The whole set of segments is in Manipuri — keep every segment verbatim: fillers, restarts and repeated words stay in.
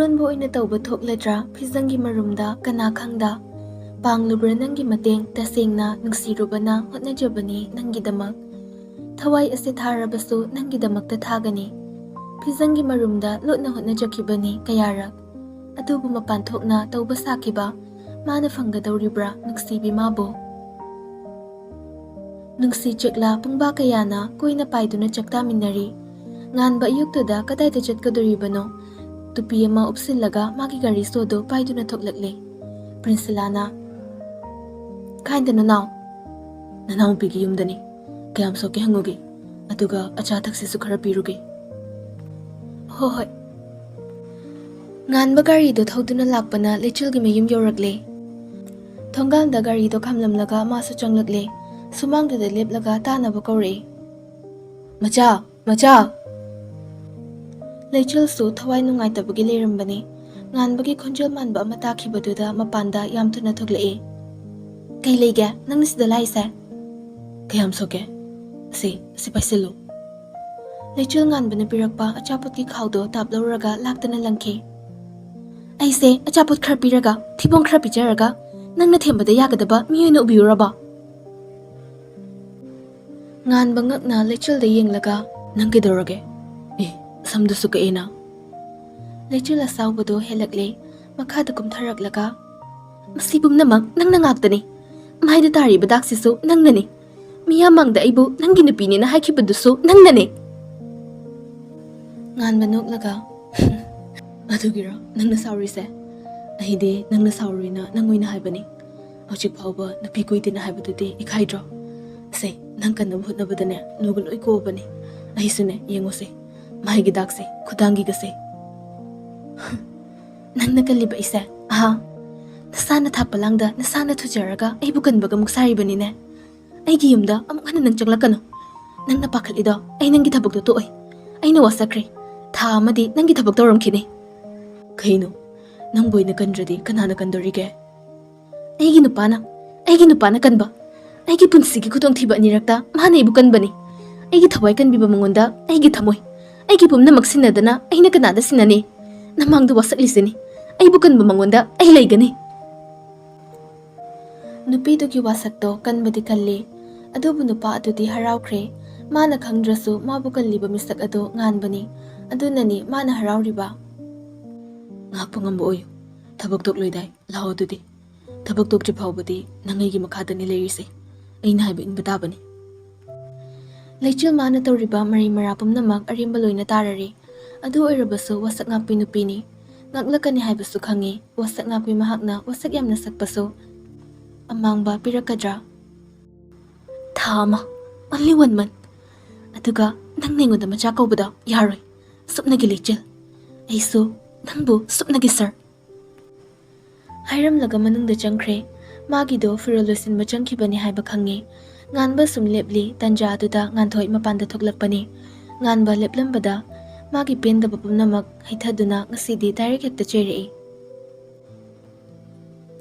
ꯑꯄꯟꯕ ꯑꯣꯏꯅ ꯇꯧꯕ ꯊꯣꯛꯂꯗ꯭ꯔꯥ ꯐꯤꯖꯪꯒꯤ ꯃꯔꯨꯝꯗ ꯀꯅꯥ ꯈꯪꯗ? ꯄꯥꯡꯂꯨꯕ꯭ꯔꯥ ꯅꯪꯒꯤ ꯃꯇꯦꯡ? ꯇꯁꯦꯡꯅ ꯅꯨꯡꯁꯤꯔꯨꯕꯅ ꯍꯣꯠꯅꯖꯕꯅꯤ ꯅꯪꯒꯤꯗꯃꯛ꯫ ꯊꯋꯥꯏ ꯑꯁꯤ ꯊꯥꯔꯕꯁꯨ ꯅꯪꯒꯤꯗꯃꯛꯇ ꯊꯥꯒꯅꯤ꯫ ꯐꯤꯖꯪꯒꯤ ꯃꯔꯨꯝꯗ ꯂꯣꯠꯅ ꯍꯣꯠꯅꯖꯈꯤꯕꯅꯤ ꯀꯌꯥꯔꯛ꯫ ꯑꯗꯨꯕꯨ ꯃꯄꯥꯟ ꯊꯣꯛꯅ ꯇꯧꯕ ꯁꯥꯈꯤꯕ ꯃꯥꯅ ꯐꯪꯒꯗꯧꯔꯤꯕ꯭ꯔꯥ ꯅꯨꯡꯁꯤꯕꯤ ꯃꯥꯕꯨ? ꯅꯨꯡꯁꯤ ꯆꯦꯛꯂꯥ ꯄꯨꯡꯕꯥ ꯀꯌꯥꯅ ꯀꯣꯏꯅ ꯄꯥꯏꯗꯨꯅ ꯆꯥꯛꯇꯥꯃꯤꯟꯅꯔꯤ꯫ ꯉꯥꯟꯕ ꯑꯌꯨꯛꯇꯨꯗ ꯀꯗꯥꯏꯗ ꯆꯠꯀꯗꯣꯔꯤꯕꯅꯣ? ꯇꯨꯄꯤ ꯑꯃ ꯎꯞꯁꯤꯜꯂꯒ ꯃꯥꯒꯤ ꯒꯥꯔꯤ ꯁꯣꯗꯨ ꯄꯥꯏꯗꯨꯅ ꯊꯣꯛꯂꯛꯂꯦ꯫ ꯄ꯭ꯔꯤꯟꯁꯤꯂꯥꯅ, "ꯀꯥꯏꯗꯅꯣ ꯅꯥꯎ?" "ꯅꯅꯥꯎꯅꯨꯄꯤꯒꯤ ꯌꯨꯝꯗꯅꯤ꯫ ꯀꯌꯥꯝ ꯁꯣꯛꯀꯦ ꯍꯪꯉꯨꯒꯦ, ꯑꯗꯨꯒ ꯑꯆꯥ ꯑꯊꯛꯁꯤꯁꯨ ꯈꯔ ꯄꯤꯔꯨꯒꯦ꯫" "ꯍꯣ ꯍꯣꯏ꯫" ꯉꯥꯟꯕ ꯒꯥꯔꯤꯗꯣ ꯊꯧꯗꯨꯅ ꯂꯥꯛꯄꯅ ꯂꯩꯆꯤꯜꯒꯤ ꯃꯌꯨꯝ ꯌꯧꯔꯛꯂꯦ꯫ ꯊꯣꯡꯒꯥꯜꯗ ꯒꯥꯔꯤꯗꯣ ꯈꯥꯝꯂꯝꯂꯒ ꯃꯥꯁꯨ ꯆꯪꯂꯛꯂꯦ꯫ ꯁꯨꯃꯥꯡꯗꯨꯗ ꯂꯦꯞꯂꯒ ꯇꯥꯅꯕ ꯀꯧꯔꯛꯏ꯫ "ꯃꯆꯥ! ꯃꯆꯥ!" ꯂꯩꯆꯤꯜꯁꯨ ꯊꯋꯥꯏ ꯅꯨꯡꯉꯥꯏꯇꯕꯒꯤ ꯂꯩꯔꯝꯕꯅꯤ꯫ ꯉꯥꯟꯕꯒꯤ ꯈꯣꯟꯖꯦꯜ ꯃꯥꯟꯕ ꯑꯃ ꯇꯥꯈꯤꯕꯗꯨꯗ ꯃꯄꯥꯟꯗ ꯌꯥꯝ ꯊꯨꯅ ꯊꯣꯛꯂꯛꯏ꯫ "ꯀꯩ ꯂꯩꯒꯦ ꯅꯪꯅ ꯁꯤꯗ ꯂꯥꯛꯏꯁꯦ?" "ꯀꯌꯥꯝ ꯁꯣꯛꯀꯦ? ꯁꯤ, ꯁꯤ ꯄꯥꯏꯁꯤꯜꯂꯨ꯫" ꯂꯩꯆꯤꯜ ꯉꯥꯟꯕꯅ ꯄꯤꯔꯛꯄ ꯑꯆꯥꯄꯣꯠꯀꯤ ꯈꯥꯎꯗꯣ ꯇꯥꯞ ꯂꯧꯔꯒ ꯂꯥꯛꯇꯅ ꯂꯪꯈꯤ꯫ "ꯑꯩꯁꯦ ꯑꯆꯥꯄꯣꯠ ꯈꯔ ꯄꯤꯔꯒ, ꯊꯤꯕꯣꯡ ꯈꯔ ꯄꯤꯖꯔꯒ, ꯅꯪꯅ ꯊꯦꯝꯕꯗ ꯌꯥꯒꯗꯕ ꯃꯤ ꯑꯣꯏꯅ ꯎꯕꯤꯔꯨꯔꯕꯣ?" ꯉꯥꯟꯕ ꯉꯛꯅ ꯂꯩꯆꯤꯜꯗ ꯌꯦꯡꯂꯒ, "ꯅꯪ ꯀꯩꯗꯧꯔꯒꯦ? ꯑꯦ, ꯁꯝꯗꯨꯁꯨ ꯀꯛꯑꯦꯅ?" ꯂꯩꯆꯤꯜ ꯑꯁꯥꯎꯕꯗꯣ ꯍꯦꯜꯂꯛꯂꯦ꯫ ꯃꯈꯥꯗ ꯀꯨꯝꯊꯔꯛꯂꯒ, "ꯃꯁꯤ ꯄꯨꯝꯅꯃꯛ ꯅꯪꯅ ꯉꯥꯛꯇꯅꯤ꯫ ꯃꯥꯏꯗ ꯇꯥꯔꯤꯕ ꯗꯥꯛꯁꯤꯁꯨ ꯅꯪꯅꯅꯤ꯫ ꯃꯤꯌꯥꯝ ꯃꯥꯡꯗ ꯑꯩꯕꯨ ꯅꯪꯒꯤ ꯅꯨꯄꯤꯅꯦꯅ ꯍꯥꯏꯈꯤꯕꯗꯨꯁꯨ ꯅꯪꯅꯅꯤ꯫" ꯉꯥꯟꯕ ꯅꯣꯛꯂꯒ, "ꯑꯗꯨꯒꯤꯔꯣ ꯅꯪꯅ ꯁꯥꯎꯔꯤꯁꯦ? ꯑꯩꯗꯤ ꯅꯪꯅ ꯁꯥꯎꯔꯣꯏꯅ ꯅꯪ ꯑꯣꯏꯅ ꯍꯥꯏꯕꯅꯤ꯫ ꯍꯧꯖꯤꯛ ꯐꯥꯎꯕ ꯅꯨꯄꯤ ꯀꯣꯏꯗꯦꯅ ꯍꯥꯏꯕꯗꯨꯗꯤ ꯏꯀꯥꯏꯗ꯭ꯔꯣ? ꯁꯦ, ꯅꯪ ꯀꯟꯅꯕ ꯍꯣꯠꯅꯕꯗꯅꯦ ꯂꯨꯒ ꯂꯣꯏ ꯀꯣꯛꯑꯕꯅꯤ꯫ ꯑꯩꯁꯨꯅꯦ, ꯌꯦꯡꯉꯨꯁꯦ, ꯃꯥꯏꯒꯤ ꯗꯥꯛꯁꯦ, ꯈꯨꯗꯥꯡꯒꯤꯒꯁꯦ꯫" "ꯅꯪꯅ ꯀꯜꯂꯤꯕ ꯑꯩꯁꯦ? ꯑꯍꯥ? ꯅꯁꯥꯅ ꯊꯥꯛꯄ ꯂꯥꯡꯗ ꯅꯁꯥꯅ ꯊꯨꯖꯔꯒ ꯑꯩꯕꯨ ꯀꯟꯕꯒ ꯑꯃꯨꯛ ꯁꯥꯔꯤꯕꯅꯤꯅꯦ꯫ ꯑꯩꯒꯤ ꯌꯨꯝꯗ ꯑꯃꯨꯛ ꯍꯟꯅ ꯅꯪ ꯆꯪꯂꯛꯀꯅꯨ꯫ ꯅꯪꯅ ꯄꯥꯈꯠꯂꯤꯗꯣ ꯑꯩ ꯅꯪꯒꯤ ꯊꯕꯛꯇꯣ ꯇꯣꯛꯑꯣꯏ꯫ ꯑꯩꯅ ꯋꯥꯁꯛꯈ꯭ꯔꯦ꯫ ꯊꯥ ꯑꯃꯗꯤ ꯅꯪꯒꯤ ꯊꯕꯛ ꯇꯧꯔꯝꯈꯤꯅꯤ꯫" "ꯀꯩꯅꯣ? ꯅꯪꯕꯨ ꯑꯩꯅ ꯀꯟꯗ꯭ꯔꯗꯤ ꯀꯅꯥꯅ ꯀꯟꯗꯣꯔꯤꯒꯦ?" "ꯑꯩꯒꯤ ꯅꯨꯄꯥꯅ, ꯑꯩꯒꯤ ꯅꯨꯄꯥꯅ ꯀꯟꯕ꯫ ꯑꯩꯒꯤ ꯄꯨꯟꯁꯤꯒꯤ ꯈꯨꯗꯣꯡꯊꯤꯕ ꯑꯅꯤꯔꯛꯇ ꯃꯥꯅ ꯑꯩꯕꯨ ꯀꯟꯕꯅꯤ꯫ ꯑꯩꯒꯤ ꯊꯋꯥꯏ ꯀꯟꯕꯤꯕ ꯃꯉꯣꯟꯗ ꯑꯩꯒꯤ ꯊꯃꯣꯏ, ꯑꯩꯒꯤ ꯄꯨꯝꯅꯃꯛ ꯁꯤꯟꯅꯗꯅ ꯑꯩꯅ ꯀꯅꯥꯗ ꯁꯤꯟꯅꯅꯤ? ꯅꯃꯥꯡꯗ ꯋꯥꯁꯛꯂꯤꯁꯤꯅꯤ꯫ ꯑꯩꯕꯨ ꯀꯟꯕ ꯃꯉꯣꯟꯗ ꯑꯩ ꯂꯩꯒꯅꯤ꯫ ꯅꯨꯄꯤꯗꯨꯒꯤ ꯋꯥꯁꯛꯇꯣ ꯀꯟꯕꯗꯤ ꯀꯜꯂꯤ, ꯑꯗꯨꯕꯨ ꯅꯨꯄꯥ ꯑꯗꯨꯗꯤ ꯍꯔꯥꯎꯈ꯭ꯔꯦ꯫ ꯃꯥꯅ ꯈꯪꯗ꯭ꯔꯁꯨ ꯃꯥꯕꯨ ꯀꯜꯂꯤꯕ ꯃꯤꯁꯛ ꯑꯗꯨ ꯉꯥꯟꯕꯅꯤ꯫ ꯑꯗꯨꯅꯅꯤ ꯃꯥꯅ ꯍꯔꯥꯎꯔꯤꯕ꯫ ꯉꯥꯏꯍꯥꯛꯄꯨ ꯉꯝꯕ ꯑꯣꯏꯌꯨ꯫ ꯊꯕꯛ ꯇꯣꯛꯂꯣꯏꯗꯥꯏ? ꯂꯥꯛꯑꯣ ꯑꯗꯨꯗꯤ꯫ ꯊꯕꯛ ꯇꯣꯛꯇ꯭ꯔꯤ ꯐꯥꯎꯕꯗꯤ ꯅꯪ ꯑꯩꯒꯤ ꯃꯈꯥꯗꯅꯤ ꯂꯩꯔꯤꯁꯦ꯫ ꯑꯩꯅ ꯍꯥꯏꯕ ꯏꯟꯕ ꯇꯥꯕꯅꯤ꯫ ꯂꯩꯆꯤꯜ ꯃꯥꯅ ꯇꯧꯔꯤꯕ ꯃꯔꯩ ꯃꯔꯥ ꯄꯨꯝꯅꯃꯛ ꯑꯔꯦꯝꯕ ꯂꯣꯏꯅ ꯇꯥꯔꯔꯦ꯫ ꯑꯗꯨ ꯑꯣꯏꯔꯕꯁꯨ ꯋꯥꯁꯛ ꯉꯥꯛꯄꯤ ꯅꯨꯄꯤꯅꯤ꯫ ꯉꯥꯛꯂꯛꯀꯅꯤ ꯍꯥꯏꯕꯁꯨ ꯈꯪꯉꯤ꯫ ꯋꯥꯁꯛ ꯉꯥꯛꯄꯤ ꯃꯍꯥꯛꯅ ꯋꯥꯁꯛ ꯌꯥꯝꯅ ꯁꯛꯄꯁꯨ ꯑꯃꯥꯡꯕ ꯄꯤꯔꯛꯀꯗ꯭ꯔꯥ? ꯊꯥ ꯑꯃ, only one month꯫ ꯑꯗꯨꯒ ꯅꯪꯅ ꯑꯩꯉꯣꯟꯗ ꯃꯆꯥ ꯀꯧꯕꯗꯣ ꯌꯥꯔꯣꯏ꯫ ꯁꯨꯞꯅꯒꯤ ꯂꯩꯆꯤꯜ꯫ ꯑꯩꯁꯨ ꯅꯪꯕꯨ ꯁꯨꯞꯅꯒꯤ ꯁꯥꯔ꯫ ꯍꯥꯏꯔꯝꯂꯒ ꯃꯅꯨꯡꯗ ꯆꯪꯈ꯭ꯔꯦ꯫ ꯃꯥꯒꯤꯗꯣ ꯐꯤꯔꯣꯜ ꯂꯣꯏꯁꯤꯟꯕ ꯆꯪꯈꯤꯕꯅꯤ ꯍꯥꯏꯕ ꯈꯪꯉꯤ꯫ ꯉꯥꯟꯕ ꯁꯨꯝ ꯂꯦꯞꯂꯤ, ꯇꯟꯖꯥ ꯑꯗꯨꯗ ꯉꯥꯟꯊꯣꯏ ꯃꯄꯥꯟꯗ ꯊꯣꯛꯂꯛꯄꯅꯤ꯫ ꯉꯥꯟꯕ ꯂꯦꯞꯂꯝꯕꯗ ꯃꯥꯒꯤ ꯄꯦꯟꯗꯕ ꯄꯨꯝꯅꯃꯛ ꯍꯩꯊꯗꯨꯅ ꯉꯁꯤꯗꯤ ꯗꯥꯏꯔꯦꯛ ꯍꯦꯛꯇ ꯆꯦꯔꯛꯏ꯫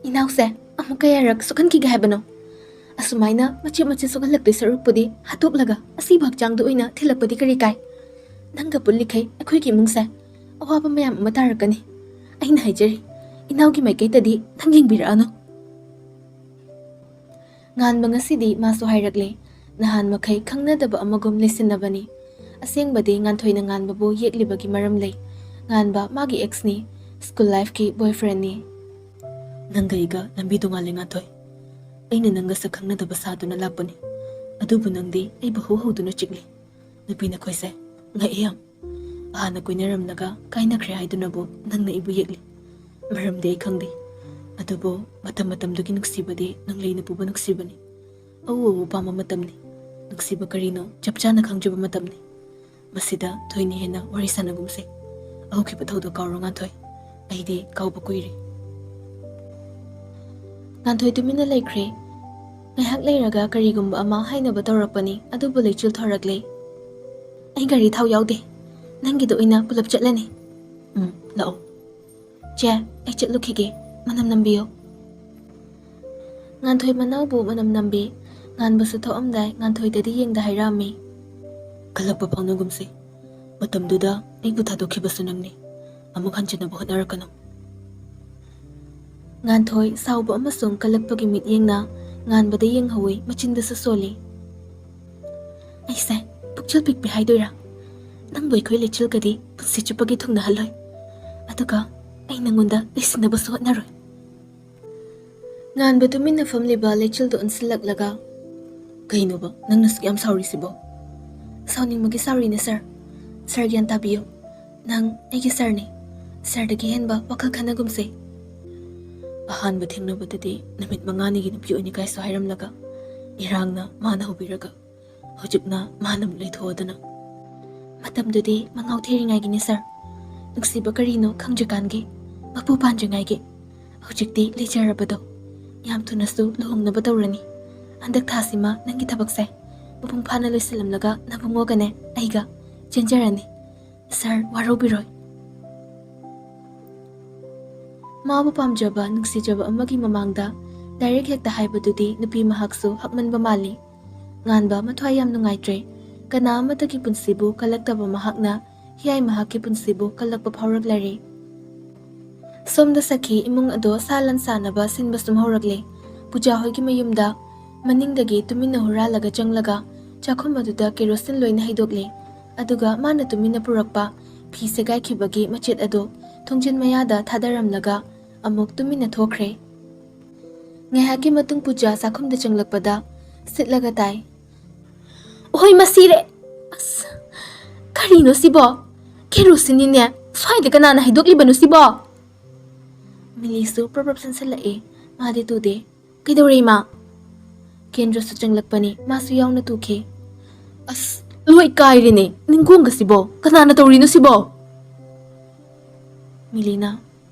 ꯏꯅꯥꯎꯁꯦ, ꯑꯃꯨꯛ ꯀꯌꯥꯔꯛ ꯁꯣꯛꯍꯟꯈꯤꯒꯦ ꯍꯥꯏꯕꯅꯣ? ꯑꯁꯨꯃꯥꯏꯅ ꯃꯆꯦꯠ ꯃꯆꯦꯠ ꯁꯣꯛꯍꯜꯂꯛꯇꯣꯏ ꯁꯔꯨꯛꯄꯨꯗꯤ ꯍꯥꯠꯇꯣꯛꯂꯒ ꯑꯁꯤꯕ ꯍꯛꯆꯥꯡꯗ ꯑꯣꯏꯅ ꯊꯤꯜꯂꯛꯄꯗꯤ ꯀꯔꯤ ꯀꯥꯏ? ꯅꯪꯒ ꯄꯨꯜꯂꯤꯈꯩ ꯑꯩꯈꯣꯏꯒꯤ ꯏꯃꯨꯡꯁꯦ ꯑꯋꯥꯕ ꯃꯌꯥꯝ ꯑꯃ ꯇꯥꯔꯛꯀꯅꯤ꯫ ꯑꯩꯅ ꯍꯥꯏꯖꯔꯤ, ꯏꯅꯥꯎꯒꯤ ꯃꯥꯏꯀꯩꯗꯗꯤ ꯅꯪ ꯌꯦꯡꯕꯤꯔꯛꯑꯅꯨ꯫ ꯉꯥꯟꯕ ꯉꯁꯤꯗꯤ ꯃꯥꯁꯨ ꯍꯥꯏꯔꯛꯂꯦ꯫ ꯅꯍꯥꯟ ꯃꯈꯩ ꯈꯪꯅꯗꯕ ꯑꯃꯒꯨꯝ ꯂꯩꯁꯤꯟꯅꯕꯅꯤ꯫ ꯑꯁꯦꯡꯕꯗꯤ ꯉꯥꯟꯊꯣꯏꯅ ꯉꯥꯟꯕꯕꯨ ꯌꯦꯛꯂꯤꯕꯒꯤ ꯃꯔꯝ ꯂꯩ꯫ ꯉꯥꯟꯕ ꯃꯥꯒꯤ ꯑꯦꯛꯁꯅꯤ, ꯁ꯭ꯀꯨꯜ ꯂꯥꯏꯐꯀꯤ ꯕꯣꯏꯐ꯭ꯔꯦꯟꯅꯤ꯫ ꯅꯪꯒ ꯑꯩꯒ ꯂꯝꯕꯤ ꯇꯣꯉꯥꯜꯂꯦ, ꯉꯥꯟꯊꯣꯏ꯫ ꯑꯩꯅ ꯅꯪꯒ ꯁꯛ ꯈꯪꯅꯗꯕ ꯁꯥꯗꯨꯅ ꯂꯥꯛꯄꯅꯤ, ꯑꯗꯨꯕꯨ ꯅꯪꯗꯤ ꯑꯩꯕꯨ ꯍꯧ ꯍꯧꯗꯨꯅ ꯆꯤꯛꯂꯤ꯫ ꯅꯨꯄꯤ ꯅꯈꯣꯏꯁꯦ ꯉꯛꯑꯦ ꯌꯥꯝ꯫ ꯍꯥꯟꯅ ꯀꯣꯏꯅꯔꯝꯂꯒ ꯀꯥꯏꯅꯈ꯭ꯔꯦ ꯍꯥꯏꯗꯨꯅꯕꯨ ꯅꯪꯅ ꯑꯩꯕꯨ ꯌꯦꯛꯂꯤ꯫ ꯃꯔꯝꯗꯤ ꯑꯩ ꯈꯪꯗꯦ, ꯑꯗꯨꯕꯨ ꯃꯇꯝ ꯃꯇꯝꯗꯨꯒꯤ ꯅꯨꯡꯁꯤꯕꯗꯤ ꯅꯪ ꯂꯩꯅ ꯄꯨꯕ ꯅꯨꯡꯁꯤꯕꯅꯤ꯫ ꯑꯎ ꯑꯎ ꯄꯥꯝꯕ ꯃꯇꯝꯅꯤ꯫ ꯅꯨꯡꯁꯤꯕ ꯀꯔꯤꯅꯣ ꯆꯞ ꯆꯥꯅ ꯈꯪꯖꯕ ꯃꯇꯝꯅꯤ꯫ ꯃꯁꯤꯗ ꯊꯣꯏꯅ ꯍꯦꯟꯅ ꯋꯥꯔꯤ ꯁꯥꯟꯅꯒꯨꯝꯁꯦ꯫ ꯍꯧꯈꯤꯕ ꯊꯧꯗꯣꯛ ꯀꯥꯎꯔꯣ, ꯉꯥꯟꯊꯣꯏ꯫ ꯑꯩꯗꯤ ꯀꯥꯎꯕ ꯀꯨꯏꯔꯦ꯫ ꯉꯥꯟꯊꯣꯏ ꯇꯨꯃꯤꯟꯅ ꯂꯩꯈ꯭ꯔꯦ꯫ ꯉꯥꯏꯍꯥꯛ ꯂꯩꯔꯒ ꯀꯔꯤꯒꯨꯝꯕ ꯑꯃ ꯍꯥꯏꯅꯕ ꯇꯧꯔꯛꯄꯅꯤ, ꯑꯗꯨꯕꯨ ꯂꯩꯆꯤꯜ ꯊꯣꯔꯛꯂꯦ꯫ ꯑꯩ ꯒꯥꯔꯤ ꯊꯥꯎ ꯌꯥꯎꯗꯦ꯫ ꯅꯪꯒꯤꯗ ꯑꯣꯏꯅ ꯄꯨꯂꯞ ꯆꯠꯂꯅꯤ꯫ ꯎꯝ, ꯂꯥꯛꯑꯣ꯫ ꯆꯦ, ꯑꯩ ꯆꯠꯂꯨꯈꯤꯒꯦ꯫ ꯃꯅꯝ ꯅꯝꯕꯤꯌꯨ꯫ ꯉꯥꯟꯊꯣꯏ ꯃꯅꯥꯎꯕꯨ ꯃꯅꯝ ꯅꯝꯕꯤ꯫ ꯉꯥꯟꯕꯁꯨ ꯊꯣꯛꯑꯝꯗꯥꯏ ꯉꯥꯟꯊꯣꯏꯗꯗꯤ ꯌꯦꯡꯗ ꯍꯥꯏꯔꯛꯑꯝꯃꯤ꯫ ꯀꯜꯂꯛꯄ ꯐꯥꯎꯅꯒꯨꯝꯁꯤ꯫ ꯃꯇꯝꯗꯨꯗ ꯑꯩꯕꯨ ꯊꯥꯗꯣꯛꯈꯤꯕꯁꯨ ꯅꯪꯅꯤ꯫ ꯑꯃꯨꯛ ꯍꯟꯖꯤꯟꯅꯕ ꯍꯣꯠꯅꯔꯛꯀꯅꯨ꯫ ꯉꯥꯟꯊꯣꯏ ꯁꯥꯎꯕ ꯑꯃꯁꯨꯡ ꯀꯜꯂꯛꯄꯒꯤ ꯃꯤꯠꯌꯦꯡꯅ ꯉꯥꯟꯕꯗ ꯌꯦꯡꯍꯧꯏ, ꯃꯆꯤꯟꯗꯁꯨ ꯁꯣꯜꯂꯤ꯫ "ꯑꯩꯁꯦ ꯄꯨꯛꯆꯦꯜ ꯄꯤꯛꯄꯤ ꯍꯥꯏꯗꯣꯏꯔꯥ? ꯅꯪꯕꯨ ꯑꯩꯈꯣꯏ ꯂꯩꯆꯤꯜꯒꯗꯤ ꯄꯨꯟꯁꯤ ꯆꯨꯞꯄꯒꯤ ꯊꯨꯡꯅꯍꯜꯂꯣꯏ꯫ ꯑꯗꯨꯒ ꯑꯩ ꯅꯪꯉꯣꯟꯗ ꯂꯩꯁꯤꯟꯅꯕꯁꯨ ꯍꯣꯠꯅꯔꯣꯏ꯫" ꯉꯥꯟꯕ ꯇꯨꯃꯤꯟꯅ ꯐꯝꯂꯤꯕ ꯂꯩꯆꯤꯜꯗꯨ ꯑꯣꯟꯁꯤꯜꯂꯛꯂꯒ, "ꯀꯩꯅꯣꯕ ꯅꯪꯅ ꯁꯨꯛ ꯌꯥꯝ ꯁꯥꯎꯔꯤꯁꯤꯕꯣ?" "ꯁꯥꯎꯅꯤꯡꯕꯒꯤ ꯁꯥꯎꯔꯤꯅꯦ, ꯁꯥꯔ꯫ ꯁꯥꯔ, ꯒ꯭ꯌꯥꯟ ꯇꯥꯕꯤꯌꯨ꯫ ꯅꯪ ꯑꯩꯒꯤ ꯁꯥꯔꯅꯤ꯫ ꯁꯥꯔꯗꯒꯤ ꯍꯦꯟꯕ ꯋꯥꯈꯜ ꯈꯟꯅꯒꯨꯝꯁꯦ꯫" ꯑꯍꯥꯟꯕ ꯊꯦꯡꯅꯕꯗꯗꯤ ꯅꯨꯃꯤꯠ ꯃꯉꯥꯅꯤꯒꯤ ꯅꯨꯄꯤ ꯑꯣꯏꯅꯤ ꯀꯥꯏꯁꯨ ꯍꯥꯏꯔꯝꯂꯒ, ꯏꯔꯥꯡꯅ ꯃꯥꯅ ꯍꯧꯕꯤꯔꯒ, ꯍꯧꯖꯤꯛꯅ ꯃꯥꯅ ꯑꯃꯨꯛ ꯂꯩꯊꯣꯛꯑꯗꯅ꯫ ꯃꯇꯝꯗꯨꯗꯤ ꯃꯉꯥꯎ ꯊꯤꯔꯤꯉꯥꯏꯒꯤꯅꯤ, ꯁꯥꯔ꯫ ꯅꯨꯡꯁꯤꯕ ꯀꯔꯤꯅꯣ ꯈꯪꯗ꯭ꯔꯤꯀꯥꯟꯒꯤ, ꯃꯄꯨ ꯄꯥꯟꯗ꯭ꯔꯤꯉꯥꯏꯒꯤ꯫ ꯍꯧꯖꯤꯛꯇꯤ ꯂꯩꯖꯔꯕꯗꯣ꯫ ꯌꯥꯝ ꯊꯨꯅꯁꯨ ꯂꯨꯍꯣꯡꯅꯕ ꯇꯧꯔꯅꯤ꯫ ꯍꯟꯗꯛ ꯊꯥꯁꯤꯃ ꯅꯪꯒꯤ ꯊꯕꯛꯁꯦ ꯃꯄꯨꯡ ꯐꯥꯅ ꯂꯣꯏꯁꯤꯜꯂꯝꯂꯒ ꯅꯕꯨꯡꯉꯣꯒꯅꯦ ꯑꯩꯒ ꯆꯦꯟꯖꯔꯅꯤ꯫ ꯁꯥꯔ, ꯋꯥꯔꯧꯕꯤꯔꯣꯏ꯫ ꯃꯥꯕꯨ ꯄꯥꯝꯖꯕ, ꯅꯨꯡꯁꯤꯖꯕ ꯑꯃꯒꯤ ꯃꯃꯥꯡꯗ ꯗꯥꯏꯔꯦꯛ ꯍꯦꯛꯇ ꯍꯥꯏꯕꯗꯨꯗꯤ ꯅꯨꯄꯤ ꯃꯍꯥꯛꯁꯨ ꯍꯛꯃꯟꯕ ꯃꯥꯜꯂꯤ꯫ ꯉꯥꯟꯕ ꯃꯊ꯭ꯋꯥꯏ ꯌꯥꯝ ꯅꯨꯡꯉꯥꯏꯇ꯭ꯔꯦ꯫ ꯀꯅꯥ ꯑꯃꯠꯇꯒꯤ ꯄꯨꯟꯁꯤꯕꯨ ꯀꯜꯂꯛꯇꯕ ꯃꯍꯥꯛꯅ ꯍꯤꯌꯥꯏ ꯃꯍꯥꯛꯀꯤ ꯄꯨꯟꯁꯤꯕꯨ ꯀꯜꯂꯛꯄ ꯐꯥꯎꯔꯛꯂꯔꯦ꯫ ꯁꯣꯝꯗ ꯁꯈꯤ ꯏꯃꯨꯡ ꯑꯗꯣ ꯁꯥ ꯂꯟ ꯁꯥꯅꯕ ꯁꯤꯟꯕ ꯁꯨꯝ ꯍꯧꯔꯛꯂꯦ꯫ ꯄꯨꯖꯥ ꯍꯣꯏꯒꯤ ꯃꯌꯨꯝꯗ ꯃꯅꯤꯡꯗꯒꯤ ꯇꯨꯃꯤꯟꯅ ꯍꯨꯔꯥꯜꯂꯒ ꯆꯪꯂꯒ ꯆꯥꯛꯈꯨꯝ ꯑꯗꯨꯗ ꯀꯦꯔꯣꯁꯤꯟ ꯂꯣꯏꯅ ꯍꯩꯗꯣꯛꯂꯦ꯫ ꯑꯗꯨꯒ ꯃꯥꯅ ꯇꯨꯃꯤꯟꯅ ꯄꯨꯔꯛꯄ ꯐꯤ ꯁꯦꯒꯥꯏꯈꯤꯕꯒꯤ ꯃꯆꯦꯠ ꯑꯗꯨ ꯊꯣꯡꯖꯤꯟ ꯃꯌꯥꯗ ꯊꯥꯗꯔꯝꯂꯒ ꯑꯃꯨꯛ ꯇꯨꯃꯤꯟꯅ ꯊꯣꯛꯈ꯭ꯔꯦ꯫ ꯉꯥꯏꯍꯥꯛꯀꯤ ꯃꯇꯨꯡ ꯄꯨꯖꯥ ꯆꯥꯛꯈꯨꯝꯗ ꯆꯪꯂꯛꯄꯗ ꯁꯤꯠꯂꯒ ꯇꯥꯏ꯫ "ꯑꯣꯍꯣꯏ, ꯃꯁꯤꯔꯦ! ꯑꯁ, ꯀꯔꯤꯅꯣ ꯁꯤꯕꯣ? ꯀꯦꯔꯣꯁꯤꯟꯅꯤꯅꯦ꯫ ꯁ꯭ꯋꯥꯏꯗ ꯀꯅꯥꯅ ꯍꯩꯗꯣꯛꯂꯤꯕꯅꯣ ꯁꯤꯕꯣ?" ꯃꯤꯂꯤꯁꯨ ꯄ꯭ꯔꯞ ꯄ꯭ꯔꯞ ꯆꯪꯁꯤꯜꯂꯛꯑꯦ꯫ ꯃꯥꯗꯤ ꯇꯨꯗꯦ꯫ "ꯀꯩꯗꯧꯔꯦ, ꯏꯃꯥ?" ꯀꯦꯟꯗ꯭ꯔꯁꯨ ꯆꯪꯂꯛꯄꯅꯤ꯫ ꯃꯥꯁꯨ ꯌꯥꯎꯅ ꯇꯨꯈꯤ꯫ "ꯑꯁ, ꯂꯣꯏ ꯀꯥꯏꯔꯦꯅꯦ꯫ ꯅꯤꯡꯒꯣꯡꯒꯁꯤꯕꯣ? ꯀꯅꯥꯅ ꯇꯧꯔꯤꯅꯣ ꯁꯤꯕꯣ?" ꯃꯤꯂꯤꯅ,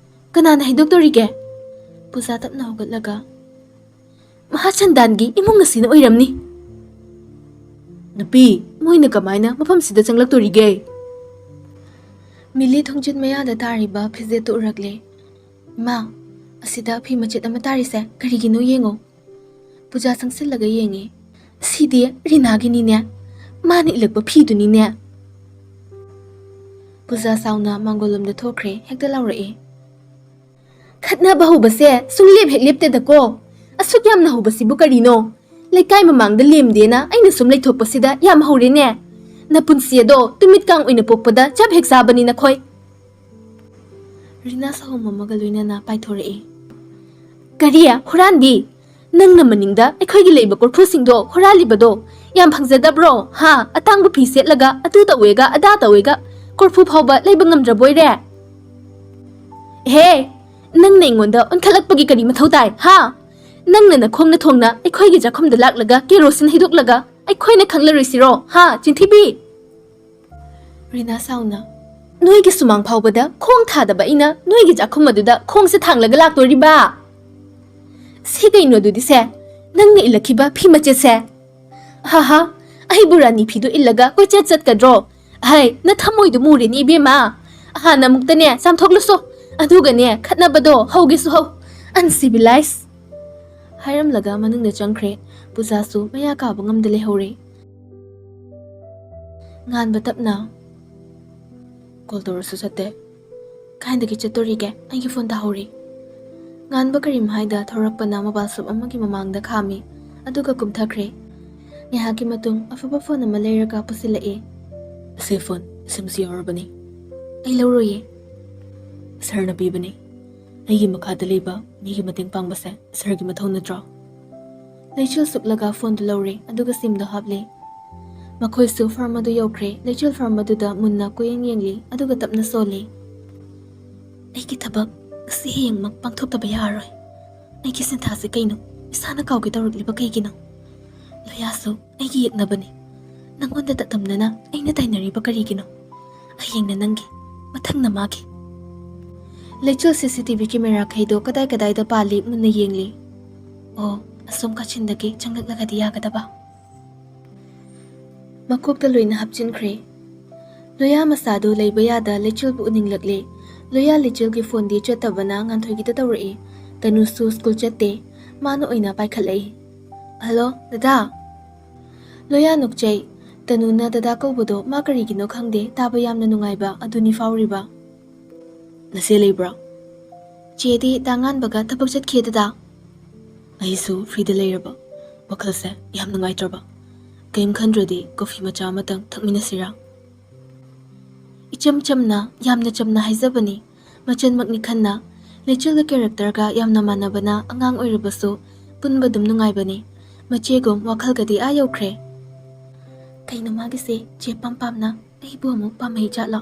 "ꯀꯅꯥꯅ ꯍꯩꯗꯣꯛꯇꯣꯔꯤꯒꯦ?" ꯄꯨꯖꯥ ꯇꯞꯅ ꯍꯧꯒꯠꯂꯒ, "ꯃꯍꯥꯆꯟꯗꯥꯟꯒꯤ ꯏꯃꯨꯡ ꯑꯁꯤꯅ ꯑꯣꯏꯔꯝꯅꯤ꯫" "ꯅꯨꯄꯤ, ꯃꯣꯏꯅ ꯀꯃꯥꯏꯅ ꯃꯐꯝꯁꯤꯗ ꯆꯪꯂꯛꯇꯣꯔꯤꯒꯦ?" ꯃꯤꯂꯤ ꯊꯣꯡꯖꯤꯟ ꯃꯌꯥꯗ ꯇꯥꯔꯤꯕ ꯐꯤꯖꯦꯠꯇꯨ ꯎꯔꯛꯂꯦ꯫ "ꯏꯃꯥ, ꯑꯁꯤꯗ ꯐꯤ ꯃꯆꯦꯠ ꯑꯃ ꯇꯥꯔꯤꯁꯦ ꯀꯔꯤꯒꯤꯅꯣ ꯌꯦꯡꯉꯣ꯫" ꯄꯨꯖꯥ ꯆꯪꯁꯤꯜꯂꯒ ꯌꯦꯡꯉꯦ꯫ "ꯁꯤꯗꯤ ꯔꯤꯅꯥꯒꯤꯅꯤꯅꯦ꯫ ꯃꯥꯅ ꯏꯜꯂꯛꯄ ꯐꯤꯗꯨꯅꯤꯅꯦ꯫" ꯄꯨꯖꯥ ꯁꯥꯎꯅ ꯃꯥꯡꯒꯣꯜ ꯂꯣꯝꯗ ꯊꯣꯛꯈ꯭ꯔꯦ꯫ ꯍꯦꯛꯇ ꯂꯥꯎꯔꯛꯑꯦ, "ꯈꯠꯅꯕ ꯍꯧꯕꯁꯦ ꯁꯨꯡꯂꯦꯞ ꯍꯦꯛ ꯂꯦꯞꯇꯦꯗꯀꯣ꯫ ꯑꯁꯨꯛ ꯌꯥꯝꯅ ꯍꯧꯕꯁꯤꯕꯨ ꯀꯔꯤꯅꯣ? ꯂꯩꯀꯥꯏ ꯃꯃꯥꯡꯗ ꯂꯦꯝꯗꯦꯅ ꯑꯩꯅ ꯁꯨꯝ ꯂꯩꯊꯣꯛꯄꯁꯤꯗ ꯌꯥꯝ ꯍꯧꯔꯦꯅꯦ꯫ ꯅꯄꯨꯟꯁꯤ ꯑꯗꯣ ꯇꯨꯃꯤꯠ ꯀꯥꯡ ꯑꯣꯏꯅ ꯄꯣꯛꯄꯗ ꯆꯞ ꯍꯦꯛ ꯆꯥꯕꯅꯤ ꯅꯈꯣꯏ꯫" ꯔꯤꯅꯥ ꯁꯍꯨꯝ ꯑꯃꯒ ꯂꯣꯏꯅꯅ ꯄꯥꯏꯊꯣꯔꯛꯏ꯫ "ꯀꯔꯤ? ꯍꯨꯔꯥꯟꯕꯤ? ꯅꯪꯅ ꯃꯅꯤꯡꯗ ꯑꯩꯈꯣꯏꯒꯤ ꯂꯩꯕ ꯀꯣꯔꯐꯨꯁꯤꯡꯗꯣ ꯍꯨꯔꯥꯜꯂꯤꯕꯗꯣ ꯌꯥꯝ ꯐꯪꯖꯗꯕ꯭ꯔꯣ? ꯍꯥ? ꯑꯇꯥꯡꯕ ꯐꯤ ꯁꯦꯠꯂꯒ ꯑꯗꯨ ꯇꯧꯋꯦꯒ ꯑꯗꯥ ꯇꯧꯋꯦꯒ, ꯀꯣꯔꯐꯨ ꯐꯥꯎꯕ ꯂꯩꯕ ꯉꯝꯗ꯭ꯔꯕꯣꯏꯔꯦ? ꯍꯦ, ꯅꯪꯅ ꯑꯩꯉꯣꯟꯗ ꯑꯣꯟꯈꯠꯂꯛꯄꯒꯤ ꯀꯔꯤ ꯃꯊꯧ ꯇꯥꯏ? ꯍꯥ? ꯅꯪꯅ ꯅꯈꯣꯡꯅ ꯊꯣꯡꯅ ꯑꯩꯈꯣꯏꯒꯤ ꯆꯥꯛꯈꯨꯝꯗ ꯂꯥꯛꯂꯒ ꯀꯦꯔꯣꯁꯤꯟ ꯍꯩꯗꯣꯛꯂꯒ ꯑꯩꯈꯣꯏꯅ ꯈꯪꯂꯔꯣꯏꯁꯤꯔꯣ? ꯍꯥ, ꯆꯤꯟꯊꯤꯕꯤ?" ꯔꯤꯅꯥ ꯁꯥꯎꯅ, "ꯅꯣꯏꯒꯤ ꯁꯨꯃꯥꯡ ꯐꯥꯎꯕꯗ ꯈꯣꯡ ꯊꯥꯗꯕ ꯑꯩꯅ ꯅꯣꯏꯒꯤ ꯆꯥꯛꯈꯨꯝ ꯑꯗꯨꯗ ꯈꯣꯡꯁꯦ ꯊꯥꯡꯂꯒ ꯂꯥꯛꯇꯣꯔꯤꯕ? ꯁꯤ ꯀꯩꯅꯣ ꯑꯗꯨꯗꯤ ꯁꯦ? ꯅꯪꯅ ꯏꯜꯂꯛꯈꯤꯕ ꯐꯤ ꯃꯆꯦꯠꯁꯦ? ꯍꯥ ꯍꯥ, ꯑꯩꯕꯨ ꯔꯥꯅꯤ ꯐꯤꯗꯨ ꯏꯜꯂꯒ ꯀꯣꯏꯆꯠ ꯆꯠꯀꯗ꯭ꯔꯣ? ꯍꯩ, ꯅꯊꯝꯃꯣꯏꯗꯨ ꯃꯨꯔꯦꯅꯦ ꯏꯕꯦꯝꯃ꯫ ꯍꯥꯟꯅ ꯑꯃꯨꯛꯇꯅꯦ ꯆꯥꯝꯊꯣꯛꯂꯨꯁꯣ, ꯑꯗꯨꯒꯅꯦ ꯈꯠꯅꯕꯗꯣ ꯍꯧꯒꯦꯁꯨ ꯍꯧ꯫ Uncivilized!" ꯍꯥꯏꯔꯝꯂꯒ ꯃꯅꯨꯡꯗ ꯆꯪꯈ꯭ꯔꯦ꯫ ꯄꯨꯖꯥꯁꯨ ꯃꯌꯥ ꯀꯥꯕ ꯉꯝꯗ ꯂꯩꯍꯧꯔꯦ꯫ ꯉꯥꯟꯕ ꯇꯞꯅ ꯀꯣꯜ ꯇꯧꯔꯁꯨ ꯆꯠꯇꯦ꯫ "ꯀꯥꯏꯗꯒꯤ ꯆꯠꯇꯣꯔꯤꯒꯦ? ꯑꯩꯒꯤ ꯐꯣꯟ ꯇꯥꯍꯧꯔꯤ꯫" ꯉꯥꯟꯕ ꯀꯔꯤꯝ ꯍꯥꯏꯗ ꯊꯧꯔꯛꯄꯅ ꯃꯣꯕꯥꯏꯜ ꯁꯣꯞ ꯑꯃꯒꯤ ꯃꯃꯥꯡꯗ ꯈꯥꯝꯃꯤ, ꯑꯗꯨꯒ ꯀꯨꯝꯊꯈ꯭ꯔꯦ꯫ ꯉꯥꯏꯍꯥꯛꯀꯤ ꯃꯇꯨꯡ ꯑꯐꯕ ꯐꯣꯟ ꯑꯃ ꯂꯩꯔꯒ ꯄꯨꯁꯤꯜꯂꯛꯏ꯫ "ꯑꯁꯤ ꯐꯣꯟ, ꯁꯤꯝꯁꯨ ꯌꯥꯎꯔꯕꯅꯤ꯫" "ꯑꯩ ꯂꯧꯔꯣꯏꯌꯦ꯫" "ꯁꯥꯔꯅ ꯄꯤꯕꯅꯤ꯫ ꯑꯩꯒꯤ ꯃꯈꯥꯗ ꯂꯩꯕ ꯃꯤꯒꯤ ꯃꯇꯦꯡ ꯄꯥꯡꯕꯁꯦ ꯁꯥꯔꯒꯤ ꯃꯊꯧ ꯅꯠꯇ꯭ꯔꯣ?" ꯂꯩꯆꯤꯜ ꯁꯨꯞꯂꯒ ꯐꯣꯟꯗꯨ ꯂꯧꯔꯦ, ꯑꯗꯨꯒ ꯁꯤꯝꯗꯨ ꯍꯥꯞꯂꯦ꯫ ꯃꯈꯣꯏꯁꯨ ꯐꯥꯔꯝ ꯑꯗꯨ ꯌꯧꯈ꯭ꯔꯦ꯫ ꯂꯩꯆꯤꯜ ꯐꯥꯔꯝ ꯑꯗꯨꯗ ꯃꯨꯟꯅ ꯀꯣꯏꯌꯦꯡ ꯌꯦꯡꯂꯤ, ꯑꯗꯨꯒ ꯇꯞꯅ ꯁꯣꯜꯂꯤ꯫ "ꯑꯩꯒꯤ ꯊꯕꯛ ꯉꯁꯤ ꯍꯌꯦꯡꯃꯛ ꯄꯥꯡꯊꯣꯛꯇꯕ ꯌꯥꯔꯔꯣꯏ꯫ ꯑꯩꯒꯤ ꯁꯤꯟꯊꯥꯁꯦ ꯀꯩꯅꯣ? ꯏꯁꯥꯅ ꯀꯥꯎꯒꯦ ꯇꯧꯔꯛꯂꯤꯕ ꯀꯩꯒꯤꯅꯣ? ꯂꯣꯌꯥꯁꯨ ꯑꯩꯒꯤ ꯌꯦꯛꯅꯕꯅꯤ꯫ ꯅꯪꯉꯣꯟꯗ ꯇꯠꯂꯝꯗꯅ ꯑꯩꯅ ꯇꯥꯏꯅꯔꯤꯕ ꯀꯔꯤꯒꯤꯅꯣ? ꯍꯌꯦꯡꯅ ꯅꯪꯒꯤ, ꯃꯊꯪꯅ ꯃꯥꯒꯤ꯫" ꯂꯩꯆꯤꯜ ꯁꯤ ꯁꯤ ꯇꯤ ꯚꯤ ꯀꯦꯃꯦꯔꯥꯈꯩꯗꯣ ꯀꯗꯥꯏ ꯀꯗꯥꯏꯗ ꯄꯥꯜꯂꯤ ꯃꯨꯟꯅ ꯌꯦꯡꯂꯤ꯫ "ꯑꯣ, ꯑꯁꯣꯝ ꯀꯥꯆꯤꯟꯗꯒꯤ ꯆꯪꯂꯛꯂꯒꯗꯤ ꯌꯥꯒꯗꯕ꯫" ꯃꯀꯣꯛꯇ ꯂꯣꯏꯅ ꯍꯥꯞꯆꯤꯟꯈ꯭ꯔꯦ꯫ ꯂꯣꯌꯥ ꯃꯆꯥꯗꯨ ꯂꯩꯕ ꯌꯥꯗ ꯂꯩꯆꯤꯜꯕꯨ ꯎꯅꯤꯡꯂꯛꯂꯦ꯫ ꯂꯣꯌꯥ ꯂꯩꯆꯤꯜꯒꯤ ꯐꯣꯟꯗꯤ ꯆꯠꯇꯕꯅ ꯉꯥꯟꯊꯣꯏꯒꯤꯗ ꯇꯧꯔꯛꯏ꯫ ꯇꯅꯨꯁꯨ ꯁ꯭ꯀꯨꯜ ꯆꯠꯇꯦ꯫ ꯃꯥꯅ ꯑꯣꯏꯅ ꯄꯥꯏꯈꯠꯂꯛꯏ꯫ "ꯍꯜꯂꯣ, ꯗꯗꯥ?" ꯂꯣꯌꯥ ꯅꯣꯛꯆꯩ꯫ ꯇꯅꯨꯅ ꯗꯗꯥ ꯀꯧꯕꯗꯣ ꯃꯥ ꯀꯔꯤꯒꯤꯅꯣ ꯈꯪꯗꯦ, ꯇꯥꯕ ꯌꯥꯝꯅ ꯅꯨꯡꯉꯥꯏꯕ ꯑꯗꯨꯅꯤ ꯐꯥꯎꯔꯤꯕ꯫ "ꯅꯆꯦ ꯂꯩꯕ꯭ꯔꯣ?" "ꯆꯦꯗꯤ ꯇꯥꯉꯥꯟꯕꯒ ꯊꯕꯛ ꯆꯠꯈꯤ ꯗꯗꯥ꯫ ꯑꯩꯁꯨ ꯐ꯭ꯔꯤꯗ ꯂꯩꯔꯕ, ꯋꯥꯈꯜꯁꯦ ꯌꯥꯝ ꯅꯨꯡꯉꯥꯏꯇ꯭ꯔꯕ꯫ ꯀꯔꯤꯝ ꯈꯟꯗ꯭ꯔꯗꯤ ꯀꯣꯐꯤ ꯃꯆꯥ ꯑꯃꯇꯪ ꯊꯛꯃꯤꯟꯅꯁꯤꯔꯥ?" ꯏꯆꯝ ꯆꯝꯅ, ꯌꯥꯝꯅ ꯆꯝꯅ ꯍꯥꯏꯖꯕꯅꯤ꯫ ꯃꯆꯟꯃꯛꯅꯤ ꯈꯟꯅ꯫ ꯂꯩꯆꯤꯜꯒ ꯀꯦꯔꯦꯛꯇꯔꯒ ꯌꯥꯝꯅ ꯃꯥꯟꯅꯕꯅ ꯑꯉꯥꯡ ꯑꯣꯏꯔꯕꯁꯨ ꯄꯨꯟꯕ ꯑꯗꯨꯝ ꯅꯨꯡꯉꯥꯏꯕꯅꯤ꯫ ꯃꯆꯦꯒꯨꯝ ꯋꯥꯈꯜꯒꯗꯤ ꯑꯥ ꯌꯧꯈ꯭ꯔꯦ꯫ "ꯀꯩꯅꯣ ꯃꯥꯒꯤꯁꯦ, ꯆꯦ ꯄꯥꯝ ꯄꯥꯝꯅ ꯑꯩꯕꯨ ꯑꯃꯨꯛ ꯄꯥꯝꯃꯩ ꯖꯥꯠꯂꯣ?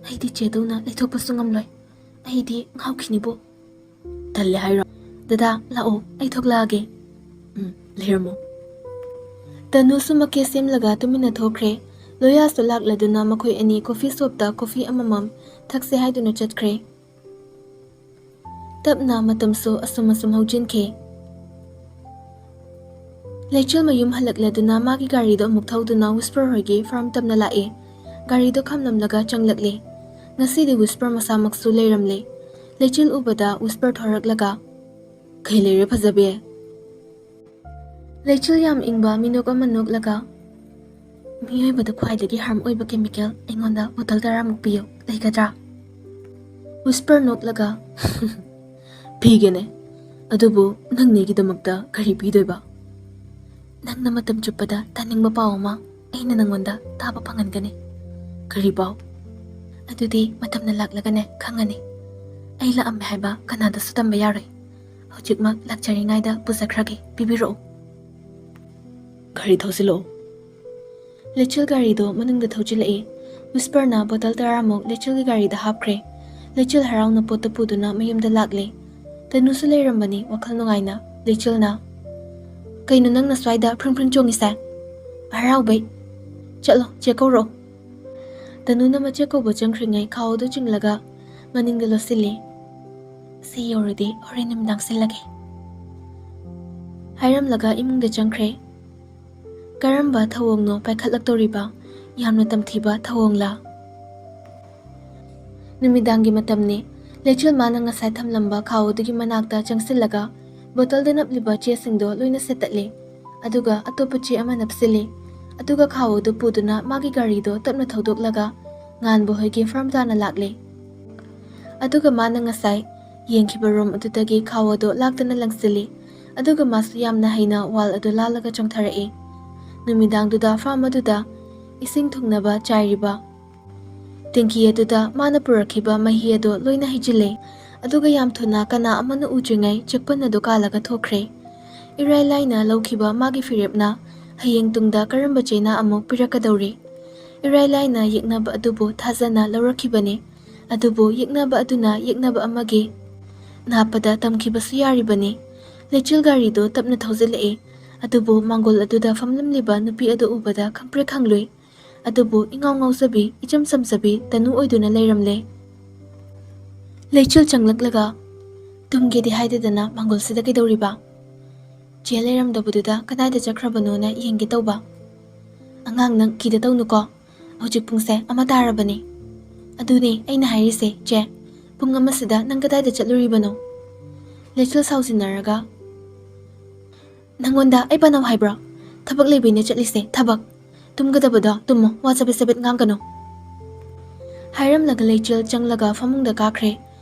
ꯑꯩꯗꯤ ꯆꯦꯗꯧꯅ ꯂꯩꯊꯣꯛꯄꯁꯨ ꯉꯝꯂꯣꯏ꯫ ꯑꯩꯗꯤ ꯉꯥꯎꯈꯤꯅꯤꯕꯨ꯫" "ꯇꯜꯂꯦ ꯍꯥꯏꯔꯣ?" "ꯗꯗꯥ, ꯂꯥꯛꯑꯣ, ꯑꯩ ꯊꯣꯛꯂꯛꯑꯒꯦ꯫" "ꯎꯝ, ꯂꯩꯔꯝꯃꯣ꯫" ꯇꯅꯨꯁꯨ ꯃꯀꯦ ꯁꯦꯝꯂꯒ ꯇꯨꯃꯤꯟꯅ ꯊꯣꯛꯈ꯭ꯔꯦ꯫ ꯂꯣꯌꯥꯁꯨ ꯂꯥꯛꯂꯗꯨꯅ ꯃꯈꯣꯏ ꯑꯅꯤ ꯀꯣꯐꯤ ꯁꯣꯞꯇ ꯀꯣꯐꯤ ꯑꯃꯃꯝ ꯊꯛꯁꯦ ꯍꯥꯏꯗꯨꯅ ꯆꯠꯈ꯭ꯔꯦ꯫ ꯇꯞꯅ ꯃꯇꯝꯁꯨ ꯑꯁꯨꯝ ꯑꯁꯨꯝ ꯍꯧꯖꯤꯟꯈꯤ꯫ ꯂꯩꯆꯤꯜ ꯃꯌꯨꯝ ꯍꯜꯂꯛꯂꯗꯨꯅ ꯃꯥꯒꯤ ꯒꯥꯔꯤꯗꯣ ꯑꯃꯨꯛ ꯊꯧꯗꯨꯅ ꯋꯤꯁꯄꯔ ꯍꯣꯏꯒꯤ ꯐꯥꯔꯝ ꯇꯝꯅ ꯂꯥꯛꯏ꯫ ꯒꯥꯔꯤꯗꯣ ꯈꯥꯝꯂꯝꯂꯒ ꯆꯪꯂꯛꯂꯤ꯫ ꯉꯁꯤꯗꯤ ꯋꯤꯁꯄꯔ ꯃꯁꯥꯃꯛꯁꯨ ꯂꯩꯔꯝꯂꯦ꯫ ꯂꯩꯆꯤꯜ ꯎꯕꯗ ꯋꯤꯁꯄꯔ ꯊꯣꯔꯛꯂꯒ, "ꯀꯩ ꯂꯩꯔꯦ ꯐꯖꯕꯤ?" ꯂꯩꯆꯤꯜ ꯌꯥꯝ ꯏꯪꯕ ꯃꯤꯅꯣꯛ ꯑꯃ ꯅꯣꯛꯂꯒ, "ꯃꯤꯑꯣꯏꯕꯗ ꯈ꯭ꯋꯥꯏꯗꯒꯤ ꯍꯥꯔꯝ ꯑꯣꯏꯕ ꯀꯦꯃꯤꯀꯦꯜ ꯑꯩꯉꯣꯟꯗ ꯕꯣꯇꯜ ꯇꯔꯥꯃꯨꯛ ꯄꯤꯌꯨ, ꯂꯩꯒꯗ꯭ꯔꯥ?" ꯋꯤꯁꯄꯔ ꯅꯣꯛꯂꯒ, "ꯄꯤꯒꯦꯅꯦ, ꯑꯗꯨꯕꯨ ꯅꯪꯅ ꯑꯩꯒꯤꯗꯃꯛꯇ ꯀꯔꯤ ꯄꯤꯗꯣꯏꯕ?" "ꯅꯪꯅ ꯃꯇꯝ ꯆꯨꯞꯄꯗ ꯇꯥꯅꯤꯡꯕ ꯄꯥꯎ ꯑꯃ ꯑꯩꯅ ꯅꯪꯉꯣꯟꯗ ꯇꯥꯕ ꯐꯪꯍꯟꯒꯅꯤ꯫" "ꯀꯔꯤ ꯄꯥꯎ?" "ꯑꯗꯨꯗꯤ ꯃꯇꯝꯅ ꯂꯥꯛꯂꯒꯅꯦ ꯈꯪꯉꯅꯤ꯫ ꯑꯩ ꯂꯥꯛꯑꯝꯃꯦ ꯍꯥꯏꯕ ꯀꯅꯥꯗꯁꯨ ꯇꯝꯕ ꯌꯥꯔꯣꯏ꯫ ꯍꯧꯖꯤꯛꯃꯛ ꯂꯥꯛꯆꯔꯤꯉꯩꯗ ꯄꯨꯖꯈ꯭ꯔꯒꯦ, ꯄꯤꯕꯤꯔꯛꯎ꯫" "ꯒꯥꯔꯤ ꯊꯧꯖꯤꯜꯂꯛꯑꯣ꯫" ꯂꯩꯆꯤꯜ ꯒꯥꯔꯤꯗꯣ ꯃꯅꯨꯡꯗ ꯊꯧꯖꯤꯜꯂꯛꯏ꯫ ꯋꯤꯁꯄꯔꯅ ꯕꯣꯇꯜ ꯇꯔꯥꯃꯨꯛ ꯂꯩꯆꯤꯜꯒꯤ ꯒꯥꯔꯤꯗ ꯍꯥꯞꯈ꯭ꯔꯦ꯫ ꯂꯩꯆꯤꯜ ꯍꯔꯥꯎꯅ ꯄꯣꯠꯇ ꯄꯨꯗꯨꯅ ꯃꯌꯨꯝꯗ ꯂꯥꯛꯂꯦ꯫ ꯇꯅꯨꯁꯨ ꯂꯩꯔꯝꯕꯅꯤ ꯋꯥꯈꯜ ꯅꯨꯡꯉꯥꯏꯅ꯫ ꯂꯩꯆꯤꯜꯅ, "ꯀꯩꯅꯣ ꯅꯪꯅ ꯁ꯭ꯋꯥꯏꯗ ꯐ꯭ꯔꯤꯡ ꯐ꯭ꯔꯤꯡ ꯆꯣꯡꯉꯤꯁꯦ?" "ꯍꯔꯥꯎꯕꯩ꯫" "ꯆꯠꯂꯣ, ꯆꯦ ꯀꯧꯔꯛꯑꯣ꯫" ꯇꯅꯨꯅ ꯃꯆꯦ ꯀꯧꯕ ꯆꯪꯈ꯭ꯔꯤꯉꯩ ꯈꯥꯎꯗꯨ ꯆꯤꯡꯂꯒ ꯃꯅꯤꯡꯗ ꯂꯣꯠꯁꯤꯜꯂꯤ꯫ "ꯁꯤ ꯌꯧꯔꯗꯤ ꯍꯣꯔꯦꯟ ꯅꯨꯃꯤꯗꯥꯡ ꯁꯤꯜꯂꯒꯦ꯫" ꯍꯥꯏꯔꯝꯂꯒ ꯏꯃꯨꯡꯗ ꯆꯪꯈ꯭ꯔꯦ꯫ ꯀꯔꯝꯕ ꯊꯧꯑꯣꯡꯅꯣ ꯄꯥꯏꯈꯠꯂꯛꯇꯧꯔꯤꯕ? ꯌꯥꯝꯅ ꯇꯝꯊꯤꯕ ꯊꯧꯑꯣꯡꯂꯥ? ꯅꯨꯃꯤꯗꯥꯡꯒꯤ ꯃꯇꯝꯅꯤ꯫ ꯂꯩꯆꯤꯜ ꯃꯥꯅ ꯉꯁꯥꯏ ꯊꯝꯂꯝꯕ ꯈꯥꯎ ꯑꯗꯨꯒꯤ ꯃꯅꯥꯛꯇ ꯆꯪꯁꯤꯜꯂꯒ ꯕꯣꯇꯜꯗ ꯅꯞꯂꯤꯕ ꯆꯦꯁꯤꯡꯗꯣ ꯂꯣꯏꯅ ꯁꯦꯠꯇꯠꯂꯤ꯫ ꯑꯗꯨꯒ ꯑꯇꯣꯞꯄ ꯆꯦ ꯑꯃ ꯅꯞꯁꯤꯜꯂꯤ꯫ ꯑꯗꯨꯒ ꯈꯥꯎ ꯑꯗꯨ ꯄꯨꯗꯨꯅ ꯃꯥꯒꯤ ꯒꯥꯔꯤꯗꯣ ꯇꯞꯅ ꯊꯧꯗꯣꯛꯂꯒ ꯉꯥꯟꯕ ꯍꯣꯏꯒꯤ ꯐꯥꯔꯝ ꯇꯥꯟꯅ ꯂꯥꯛꯂꯦ꯫ ꯑꯗꯨꯒ ꯃꯥꯅ ꯉꯁꯥꯏ ꯌꯦꯡꯈꯤꯕ ꯔꯨꯝ ꯑꯗꯨꯗꯒꯤ ꯈꯥꯎ ꯑꯗꯨ ꯂꯥꯛꯇꯅ ꯂꯪꯁꯤꯜꯂꯤ꯫ ꯑꯗꯨꯒ ꯃꯥꯁꯨ ꯌꯥꯝꯅ ꯍꯩꯅ ꯋꯥꯜ ꯑꯗꯨ ꯂꯥꯜꯂꯒ ꯆꯣꯡꯊꯔꯛꯏ꯫ ꯅꯨꯃꯤꯗꯥꯡꯗꯨꯗ ꯐꯥꯔꯝ ꯑꯗꯨꯗ ꯏꯁꯤꯡ ꯊꯨꯡꯅꯕ ꯆꯥꯏꯔꯤꯕ ꯇꯦꯡꯀꯤ ꯑꯗꯨꯗ ꯃꯥꯅ ꯄꯨꯔꯛꯈꯤꯕ ꯃꯍꯤ ꯑꯗꯨ ꯂꯣꯏꯅ ꯍꯩꯖꯤꯜꯂꯦ꯫ ꯑꯗꯨꯒ ꯌꯥꯝ ꯊꯨꯅ ꯀꯅꯥ ꯑꯃꯅ ꯎꯗ꯭ꯔꯤꯉꯩ ꯆꯦꯛꯄꯟ ꯑꯗꯨ ꯀꯥꯜꯂꯒ ꯊꯣꯛꯈ꯭ꯔꯦ꯫ ꯏꯔꯥꯏ ꯂꯥꯏꯅ ꯂꯧꯈꯤꯕ ꯃꯥꯒꯤ ꯐꯤꯔꯦꯞꯅ ꯍꯌꯦꯡ ꯇꯨꯡꯗ ꯀꯔꯝꯕ ꯆꯩꯅꯥ ꯑꯃꯨꯛ ꯄꯤꯔꯛꯀꯗꯧꯔꯤ? ꯏꯔꯥꯏ ꯂꯥꯏꯅ ꯌꯦꯛꯅꯕ ꯑꯗꯨꯕꯨ ꯊꯥꯖꯅ ꯂꯧꯔꯛꯈꯤꯕꯅꯤ꯫ ꯑꯗꯨꯕꯨ ꯌꯦꯛꯅꯕ ꯑꯗꯨꯅ ꯌꯦꯛꯅꯕ ꯑꯃꯒꯤ ꯅꯥꯞꯄꯗ ꯇꯝꯈꯤꯕꯁꯨ ꯌꯥꯔꯤꯕꯅꯤ꯫ ꯂꯩꯆꯤꯜ ꯒꯥꯔꯤꯗꯨ ꯇꯞꯅ ꯊꯧꯖꯤꯜꯂꯛꯏ꯫ ꯑꯗꯨꯕꯨ ꯃꯥꯡꯒꯣꯜ ꯑꯗꯨꯗ ꯐꯝꯂꯝꯂꯤꯕ ꯅꯨꯄꯤ ꯑꯗꯨ ꯎꯕꯗ ꯈꯪꯄ꯭ꯔꯦꯛ ꯈꯪꯂꯨꯏ꯫ ꯑꯗꯨꯕꯨ ꯏꯉꯥꯎ ꯉꯥꯎꯖꯕꯤ, ꯏꯆꯝ ꯆꯝꯖꯕꯤ ꯇꯅꯨ ꯑꯣꯏꯗꯨꯅ ꯂꯩꯔꯝꯂꯦ꯫ ꯂꯩꯆꯤꯜ ꯆꯪꯂꯛꯂꯒ, "ꯇꯨꯝꯒꯦꯗꯤ ꯍꯥꯏꯗꯗꯅ ꯃꯥꯡꯒꯣꯜꯁꯤꯗ ꯀꯩꯗꯧꯔꯤꯕ? ꯆꯦ ꯂꯩꯔꯝꯗꯕꯗꯨꯗ ꯀꯗꯥꯏꯗ ꯆꯠꯈ꯭ꯔꯕꯅꯣꯅ ꯌꯦꯡꯒꯦ ꯇꯧꯕ꯫ ꯑꯉꯥꯡ, ꯅꯪ ꯀꯤꯗ ꯇꯧꯅꯨꯀꯣ꯫ ꯍꯧꯖꯤꯛ ꯄꯨꯡꯁꯦ ꯑꯃ ꯇꯥꯔꯕꯅꯤ꯫" "ꯑꯗꯨꯅꯦ ꯑꯩꯅ ꯍꯥꯏꯔꯤꯁꯦ, ꯆꯦ꯫ ꯄꯨꯡ ꯑꯃꯁꯤꯗ ꯅꯪ ꯀꯗꯥꯏꯗ ꯆꯠꯂꯨꯔꯤꯕꯅꯣ?" ꯂꯩꯆꯤꯜ ꯁꯥꯎꯖꯤꯟꯅꯔꯒ, "ꯅꯪꯉꯣꯟꯗ ꯑꯩ ꯄꯥꯅꯧ ꯍꯥꯏꯕ꯭ꯔꯣ? ꯊꯕꯛ ꯂꯩꯕꯩꯅꯦ ꯆꯠꯂꯤꯁꯦ, ꯊꯕꯛ꯫ ꯇꯨꯝꯒꯗꯕꯗꯣ ꯇꯨꯝꯃꯣ, ꯋꯥ ꯆꯕꯦꯠ ꯆꯕꯦꯠ ꯉꯥꯡꯒꯅꯨ꯫" ꯍꯥꯏꯔꯝꯂꯒ ꯂꯩꯆꯤꯜ ꯆꯪꯂꯒ ꯐꯃꯨꯡꯗ ꯀꯥꯈ꯭ꯔꯦ꯫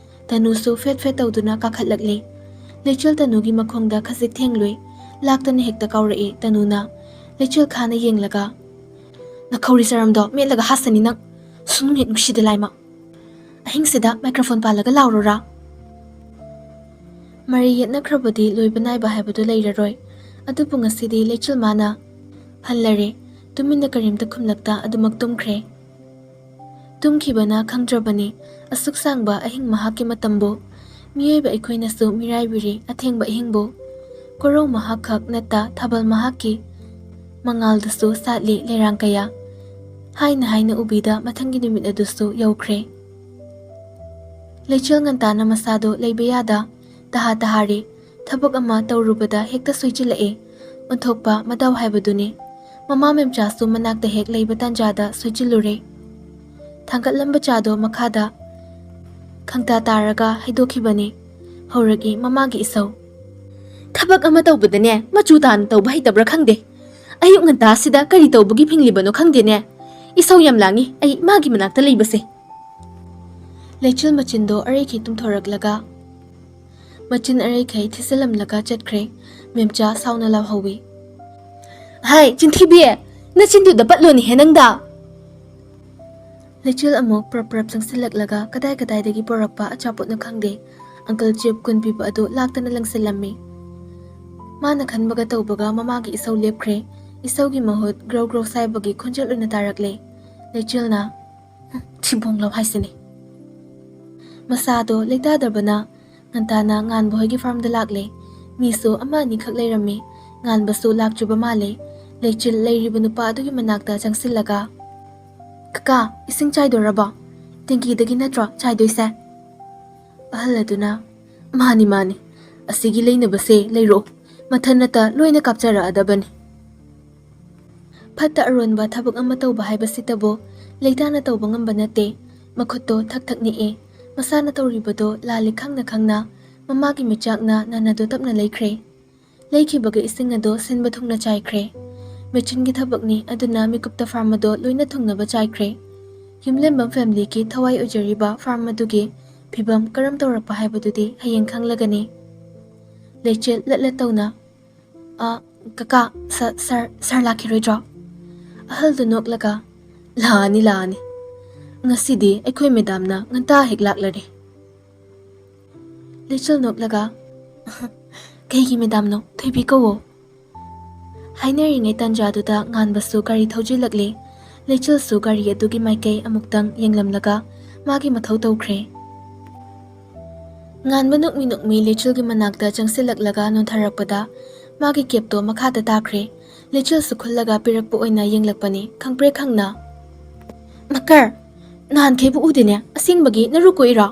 ꯇꯅꯨꯁꯨ ꯐꯦꯠ ꯐꯦꯠ ꯇꯧꯗꯨꯅ ꯀꯥꯈꯠꯂꯛꯂꯤ꯫ ꯂꯩꯆꯤꯜ ꯇꯅꯨꯒꯤ ꯃꯈꯣꯡꯗ ꯈꯖꯤꯛ ꯊꯦꯡꯂꯨꯏ꯫ ꯂꯥꯛꯇꯅ ꯍꯦꯛꯇ ꯀꯥꯎꯔꯛꯏ ꯇꯅꯨꯅ꯫ ꯂꯩꯆꯤꯜ ꯈꯥꯅ ꯌꯦꯡꯂꯒ, "ꯅꯈꯧꯔꯤ ꯆꯔꯝꯗꯣ ꯃꯦꯠꯂꯒ ꯍꯥꯠꯁꯅꯤ ꯅꯪ꯫ ꯁꯨꯡꯅꯨꯡ ꯍꯦꯛ ꯅꯨꯡꯁꯤꯗꯦ ꯂꯥꯏꯃ꯫ ꯑꯍꯤꯡꯁꯤꯗ ꯃꯥꯏꯀ꯭ꯔꯣꯐꯣꯟ ꯄꯥꯜꯂꯒ ꯂꯥꯎꯔꯨꯔꯥ?" ꯃꯔꯩ ꯌꯦꯠꯅꯈ꯭ꯔꯕꯗꯤ ꯂꯣꯏꯕ ꯅꯥꯏꯕ ꯍꯥꯏꯕꯗꯨ ꯂꯩꯔꯔꯣꯏ꯫ ꯑꯗꯨꯕꯨ ꯉꯁꯤꯗꯤ ꯂꯩꯆꯤꯜ ꯃꯥꯅ ꯍꯜꯂꯔꯦ꯫ ꯇꯨꯃꯤꯟꯅ ꯀꯔꯤꯝꯇ ꯈꯨꯝꯂꯛꯇ ꯑꯗꯨꯃꯛ ꯇꯨꯝꯈ꯭ꯔꯦ꯫ ꯇꯨꯝꯈꯤꯕꯅ ꯈꯪꯗ꯭ꯔꯕꯅꯤ ꯑꯁꯨꯛ ꯁꯥꯡꯕ ꯑꯍꯤꯡ ꯃꯍꯥꯛꯀꯤ ꯃꯇꯝꯕꯨ꯫ ꯃꯤꯑꯣꯏꯕ ꯑꯩꯈꯣꯏꯅꯁꯨ ꯃꯤꯔꯥꯏꯕꯤꯔꯤ ꯑꯊꯦꯡꯕ ꯑꯍꯤꯡꯕꯨ꯫ ꯀꯣꯔꯧ ꯃꯍꯥꯛ ꯈꯛ ꯅꯠꯇ ꯊꯥꯕꯜ ꯃꯍꯥꯛꯀꯤ ꯃꯉꯥꯜꯗꯨꯁꯨ ꯁꯥꯠꯂꯤ ꯂꯩꯔꯥꯡ ꯀꯌꯥ꯫ ꯍꯥꯏꯅ ꯍꯥꯏꯅ ꯎꯕꯤꯗ ꯃꯊꯪꯒꯤ ꯅꯨꯃꯤꯠ ꯑꯗꯨꯁꯨ ꯌꯧꯈ꯭ꯔꯦ꯫ ꯂꯩꯆꯤꯜ ꯉꯟꯇꯥꯅ ꯃꯁꯥꯗꯨ ꯂꯩꯕ ꯌꯥꯗ ꯇꯍꯥ ꯇꯍꯥꯔꯤ꯫ ꯊꯕꯛ ꯑꯃ ꯇꯧꯔꯨꯕꯗ ꯍꯦꯛꯇ ꯁꯣꯏꯖꯤꯜꯂꯛꯏ꯫ ꯑꯣꯟꯊꯣꯛꯄ ꯃꯗꯥꯎ ꯍꯥꯏꯕꯗꯨꯅꯤ꯫ ꯃꯃꯥ ꯃꯦꯝꯆꯥꯁꯨ ꯃꯅꯥꯛꯇ ꯍꯦꯛ ꯂꯩꯕ ꯇꯥꯟꯖꯥꯗ ꯁꯣꯏꯖꯤꯜꯂꯨꯔꯦ꯫ ꯊꯥꯡꯒꯠꯂꯝꯕ ꯆꯥꯗꯣ ꯃꯈꯥꯗ ꯈꯪꯇꯥ ꯇꯥꯔꯒ ꯍꯩꯗꯣꯛꯈꯤꯕꯅꯤ꯫ ꯍꯧꯔꯛꯏ ꯃꯃꯥꯒꯤ ꯏꯁꯧ꯫ "ꯊꯕꯛ ꯑꯃ ꯇꯧꯕꯗꯅꯦ ꯃꯆꯨ ꯇꯥꯅ ꯇꯧꯕ ꯍꯩꯇꯕ꯭ꯔꯥ ꯈꯪꯗꯦ꯫ ꯑꯌꯨꯛ ꯉꯟꯇꯥꯁꯤꯗ ꯀꯔꯤ ꯇꯧꯕꯒꯤ ꯐꯤꯡꯂꯤꯕꯅꯣ ꯈꯪꯗꯦꯅꯦ꯫ ꯏꯁꯧ ꯌꯥꯝ ꯂꯥꯡꯉꯤ ꯑꯩ ꯃꯥꯒꯤ ꯃꯅꯥꯛꯇ ꯂꯩꯕꯁꯦ꯫ ꯂꯩꯆꯤꯜ ꯃꯆꯤꯟꯗꯣ ꯑꯔꯩꯈꯩ ꯇꯨꯝꯊꯣꯔꯛꯂꯒ ꯃꯆꯤꯟ ꯑꯔꯩꯈꯩ ꯊꯤꯖꯤꯜꯂꯝꯂꯒ ꯆꯠꯈ꯭ꯔꯦ꯫ ꯃꯦꯝꯆꯥ ꯁꯥꯎꯅ ꯂꯥꯎꯍꯧꯋꯤ꯫ "ꯍꯥꯏ, ꯆꯤꯟꯊꯤꯕꯤ! ꯅꯆꯤꯟꯗꯨꯗ ꯄꯠꯂꯣꯅꯦꯍꯦ ꯅꯪꯗ!" ꯂꯩꯆꯤꯜ ꯑꯃꯨꯛ ꯄ꯭ꯔꯞ ꯄ꯭ꯔꯞ ꯆꯪꯁꯤꯜꯂꯛꯂꯒ ꯀꯗꯥꯏ ꯀꯗꯥꯏꯗꯒꯤ ꯄꯨꯔꯛꯄ ꯑꯆꯥꯄꯣꯠꯅꯣ ꯈꯪꯗꯦ, ꯑꯪꯀꯜ ꯆꯤꯞ ꯀꯨꯟ ꯄꯤꯕ ꯑꯗꯨ ꯂꯥꯛꯇꯅ ꯂꯪꯁꯤꯜꯂꯝꯃꯤ꯫ ꯃꯥꯅ ꯈꯟꯕꯒ ꯇꯧꯕꯒ ꯃꯃꯥꯒꯤ ꯏꯁꯧ ꯂꯦꯞꯈ꯭ꯔꯦ꯫ ꯏꯁꯧꯒꯤ ꯃꯍꯨꯠ ꯒ꯭ꯔꯧ ꯒ꯭ꯔꯧ ꯁꯥꯏꯕꯒꯤ ꯈꯣꯟꯖꯦꯜ ꯑꯣꯏꯅ ꯇꯥꯔꯛꯂꯦ꯫ ꯂꯩꯆꯤꯜꯅ, "ꯍꯨꯝ, ꯊꯤꯕꯣꯡ ꯂꯧ ꯍꯥꯏꯁꯤꯅꯤ"꯫ ꯃꯁꯥꯗꯣ ꯂꯩꯇꯥꯗꯕꯅ ꯉꯟꯇꯥꯅ ꯉꯥꯟꯕ ꯍꯣꯏꯒꯤ ꯐꯥꯔꯝꯗ ꯂꯥꯛꯂꯦ꯫ ꯃꯤꯁꯨ ꯑꯃ ꯑꯅꯤꯈꯛ ꯂꯩꯔꯝꯃꯤ꯫ ꯉꯥꯟꯕꯁꯨ ꯂꯥꯛꯇ꯭ꯔꯤꯕ ꯃꯥꯜꯂꯦ꯫ ꯂꯩꯆꯤꯜ ꯂꯩꯔꯤꯕ ꯅꯨꯄꯥ ꯑꯗꯨꯒꯤ ꯃꯅꯥꯛꯇ ꯆꯪꯁꯤꯜꯂꯒ, "ꯀꯀꯥ, ꯏꯁꯤꯡ ꯆꯥꯏꯗꯣꯔꯕꯣ? ꯇꯦꯡꯀꯤꯗꯒꯤ ꯅꯠꯇ꯭ꯔꯣ ꯆꯥꯏꯗꯣꯏꯁꯦ?" ꯑꯍꯜ ꯑꯗꯨꯅ, "ꯃꯥꯅꯤ, ꯃꯥꯅꯤ꯫ ꯑꯁꯤꯒꯤ ꯂꯩꯅꯕꯁꯦ ꯂꯩꯔꯛꯑꯣ꯫ ꯃꯊꯟ ꯅꯠꯇ ꯂꯣꯏꯅ ꯀꯥꯞꯆꯔꯛꯑꯗꯕꯅꯤ"꯫ ꯐꯠꯇ ꯑꯔꯣꯟꯕ ꯊꯕꯛ ꯑꯃ ꯇꯧꯕ ꯍꯥꯏꯕꯁꯤꯇꯕꯨ ꯂꯩꯇꯥꯅ ꯇꯧꯕ ꯉꯝꯕ ꯅꯠꯇꯦ꯫ ꯃꯈꯨꯠꯇꯣ ꯊꯛ ꯊꯛ ꯅꯤꯛꯑꯦ꯫ ꯃꯁꯥꯅ ꯇꯧꯔꯤꯕꯗꯣ ꯂꯥꯜꯂꯦ ꯈꯪꯅ ꯈꯪꯅ ꯃꯃꯥꯒꯤ ꯃꯤꯆꯥꯛꯅ ꯅꯅꯗꯣ ꯇꯞꯅ ꯂꯩꯈ꯭ꯔꯦ꯫ ꯂꯩꯈꯤꯕꯒ ꯏꯁꯤꯡ ꯑꯗꯣ ꯁꯤꯟꯕ ꯊꯨꯡꯅ ꯆꯥꯏꯈ꯭ꯔꯦ꯫ ꯃꯦꯆꯤꯟꯒꯤ ꯊꯕꯛꯅꯤ, ꯑꯗꯨꯅ ꯃꯤꯀꯨꯞꯇ ꯐꯥꯔꯝ ꯑꯗꯣ ꯂꯣꯏꯅ ꯊꯨꯡꯅꯕ ꯆꯥꯏꯈ꯭ꯔꯦ꯫ ꯌꯨꯝꯂꯦꯝꯕꯝ ꯐꯦꯃꯤꯂꯤꯒꯤ ꯊꯋꯥꯏ ꯑꯣꯏꯖꯔꯤꯕ ꯐꯥꯔꯝ ꯑꯗꯨꯒꯤ ꯐꯤꯕꯝ ꯀꯔꯝ ꯇꯧꯔꯛꯄ ꯍꯥꯏꯕꯗꯨꯗꯤ ꯍꯌꯦꯡ ꯈꯪꯂꯒꯅꯤ꯫ ꯂꯩꯆꯤꯜ ꯂꯠ ꯂꯠ ꯇꯧꯅ, "ꯑ, ꯀꯀꯥ, ꯁ-, ꯁꯥꯔ, ꯁꯥꯔ ꯂꯥꯛꯈꯤꯔꯣꯏꯗ꯭ꯔꯣ?" ꯑꯍꯜꯗꯨ ꯅꯣꯛꯂꯒ, "ꯂꯥꯛꯑꯅꯤ, ꯂꯥꯛꯑꯅꯤ꯫ ꯉꯁꯤꯗꯤ ꯑꯩꯈꯣꯏ ꯃꯦꯗꯥꯝꯅ ꯉꯟꯇꯥ ꯍꯦꯛ ꯂꯥꯛꯂꯔꯦ"꯫ ꯂꯩꯆꯤꯜ ꯅꯣꯛꯂꯒ, "ꯀꯩꯒꯤ ꯃꯦꯗꯥꯝꯅꯣ? ꯊꯣꯏꯕꯤ ꯀꯧꯋꯣ"꯫ ꯍꯥꯏꯅꯔꯤꯉꯩ ꯇꯥꯟꯖꯥꯗꯨꯗ ꯉꯥꯟꯕꯁꯨ ꯒꯥꯔꯤ ꯊꯧꯖꯤꯜꯂꯛꯂꯦ꯫ ꯂꯩꯆꯤꯜꯁꯨ ꯒꯥꯔꯤ ꯑꯗꯨꯒꯤ ꯃꯥꯏꯀꯩ ꯑꯃꯨꯛꯇꯪ ꯌꯦꯡꯂꯝꯂꯒ ꯃꯥꯒꯤ ꯃꯊꯧ ꯇꯧꯈ꯭ꯔꯦ꯫ ꯉꯥꯟꯕ ꯅꯣꯛꯃꯤ ꯅꯣꯛꯃꯤ ꯂꯩꯆꯤꯜꯒꯤ ꯃꯅꯥꯛꯇ ꯆꯪꯁꯤꯜꯂꯛꯂꯒ ꯅꯣꯟꯊꯔꯛꯄꯗ ꯃꯥꯒꯤ ꯀꯦꯞꯇꯣ ꯃꯈꯥꯗ ꯇꯥꯈ꯭ꯔꯦ꯫ ꯂꯩꯆꯤꯜꯁꯨ ꯈꯨꯜꯂꯒ ꯄꯤꯔꯛꯄ ꯑꯣꯏꯅ ꯌꯦꯡꯂꯛꯄꯅꯤ, ꯈꯪꯄ꯭ꯔꯦꯛ ꯈꯪꯅ꯫ "ꯃꯀꯔ, ꯅꯍꯥꯟꯈꯩꯕꯨ ꯎꯗꯦꯅꯦ, ꯑꯁꯦꯡꯕꯒꯤ ꯅꯔꯨ ꯀꯣꯛꯏꯔꯣ?"